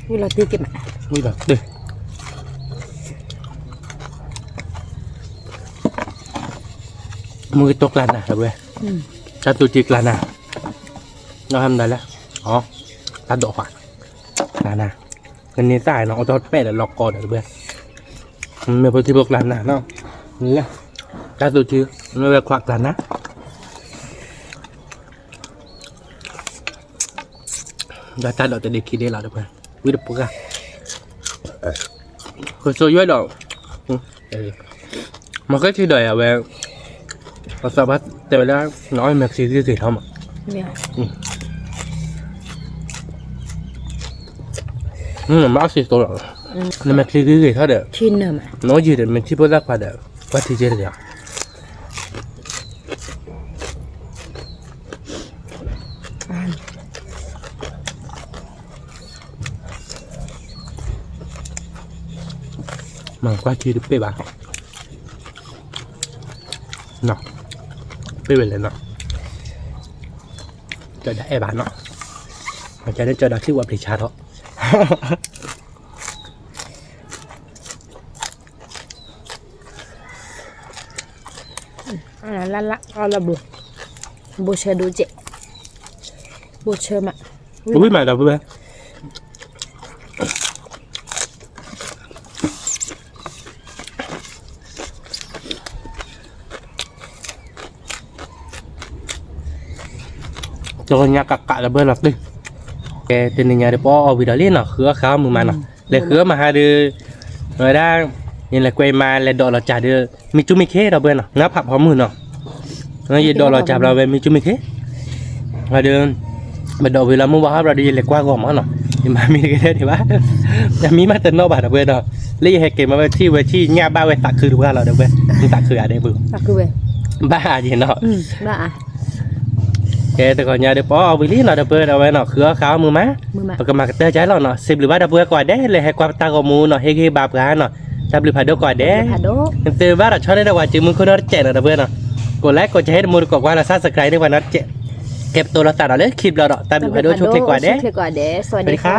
ဝံၣ်လီၤတ့ၢ်က့ၤမး, ဝံၣ်လီၤတ့ၢ်, မုၢ်ကတိၤကျါနၤလီၤဝဲ, တၢ်သူၣ်ထံကျါနၤ, နီၢ်ဟဲမတၤလဲၣ်, အီ, တၢ်ဒိးခွါ, ကျါနၤ, ကန့ၢ်သၣ်နီၤ အိၣ်တ့ၢ်ပဲာ်ဒီးလီၤကီဒီးတဘျဲ, မ့ၢ်ဖိထံဖိကျါနၤနီၤ, လၢ, တၢ်သူၣ်ထံ, မ့ၢ်ဝဲခွါကျါနၤ ဒီးတၢ်ဒိးတဒ့ခံဒ့လီၤတပှဲၤ, ဝံတပှဲၤ, ကစိယွဲဒီး, မ့ၢ်ကဲထံဒီးယဝဲ, ပသးပှၢ်တဲဝဲဒၣ်, နအီၣ်မဲာ်ချံဂ့ၤဂ့ၤထီၣ်မး, မ့ၢ်အီၣ်စံသိလီၤ, နမဲာ်ချံဂ့ၤဂ့ၤထီၣ်ဒီး, နအိၣ်ယံၤဒီးမ့ၢ်ထံဖိသၣ်ခွါဒီး, ကွၢ်ထံကဲတဂ့ၤ မ့ၢ်ကွၢ်ထံတပ့ၢ်ဘၣ်, ပ့ၢ်ဝဲလဲၣ်နီၤ, ကၠီဒၣ်အဲၣ်ဘၣ်နီၤ, မ့ၢ်ကၠီဒၣ်ကၠီဒၣ်ချံဝဲပျံၤဆါထီၣ် လၢ်လၢ်အီၣ်လၢဘိ, ဘိဆၢဒိၣ်ကဲး, ဘိဆၢမး, ဝံၣ်မးဒီပုၢ်ဝဲၢ်, တဂီၤညါကးကးဒီပုၢ်ဝဲၢ်လီၤတံၢ်, ကဲတနံၤညါဒီးပအီၣ်အီၣ်ဝံၤဒီးလံနီၤ ဃုအီၣ်ဃုအီၣ်မုာ်မးနီၤ, လဲၤဃုအီၣ်မဟါဒီး, ဝဲဒၣ်, ယလဲၤကွဲမးလဲၤဒိးလီၤစၢ်ဒီး, မ့ၢ်ကၠူမ့ၢ်ခ့ဒီပုၢ်ဝဲၢ်နီၤ နဖးဖီမုၢ်နီၤ, ယဒိးလီၤစၢ်ဘျီဝဲမ့ၢ်ကၠူမ့ၢ်ခ့ ဒီး, ပဒိးဝံၤလီၤမုၢ်ဝါဟီၣ်ဘျီဒီးယလဲၤကွၢ်ဂီၢ်မးနီၤ, ယမၤမံတကဲဒၣ်ဒံးဘၣ်, အမံမးတနီၣ်ဘၣ်ဒီပုၢ်ဝဲၢ်ဒီး, လၢယဟဲက့ၤမးဝဲထံၣ်ဝဲထံၣ်ညၣ်ဘၣ်ဝဲသးခုတပှၢ်လီၤဒီပုၢ်ဝဲၢ်, သးခုဧါဒီပုၢ်, ဘၣ်အါယဲနီၤ ကဲတဂီၤညါဒီးပအီၣ်အီၣ်ဝံၤလံနီၤဒီပုၢ်ဝဲၢ်ဒီးဝဲနီၤ ဃုအီၣ်ဃုအီၣ်မုာ်မး, ပကမၤကတၢၢ်ကၢလီၤနီၤ စံးဘျုးဘၣ်ဒီပုၢ်ဝဲၢ်ကိးဂၤဒဲး လၢဟဲကွၢ်ပတၢ်ဂီၤမူနီၤ ဟ့ၣ်ဂံၢ်ဘါပှၤနီၤ, တၢ်ဘျုးဖးဒိၣ်ကိးဂၤဒဲး, သုဘၣ်ဒီးဆီန့ၢ်ဒီးပှၤစုမုၢ်ခိၣ်နီတစဲးနီၤဒီပုၢ်ဝဲၢ်နီၤ, ကိးlikeကိးshare တမူတကိးကွၢ်လီၤ subscribe န့ၢ်ပှၤနီတစဲး, ကဲပတိၢ်လိာ်သးဒီးလၢခံဘျီဒီး တၢ်ဘျုးဖးဒိၣ်ဆိၣ်ချ့ကိးဂၤဒဲး, စဝၤဒံခါ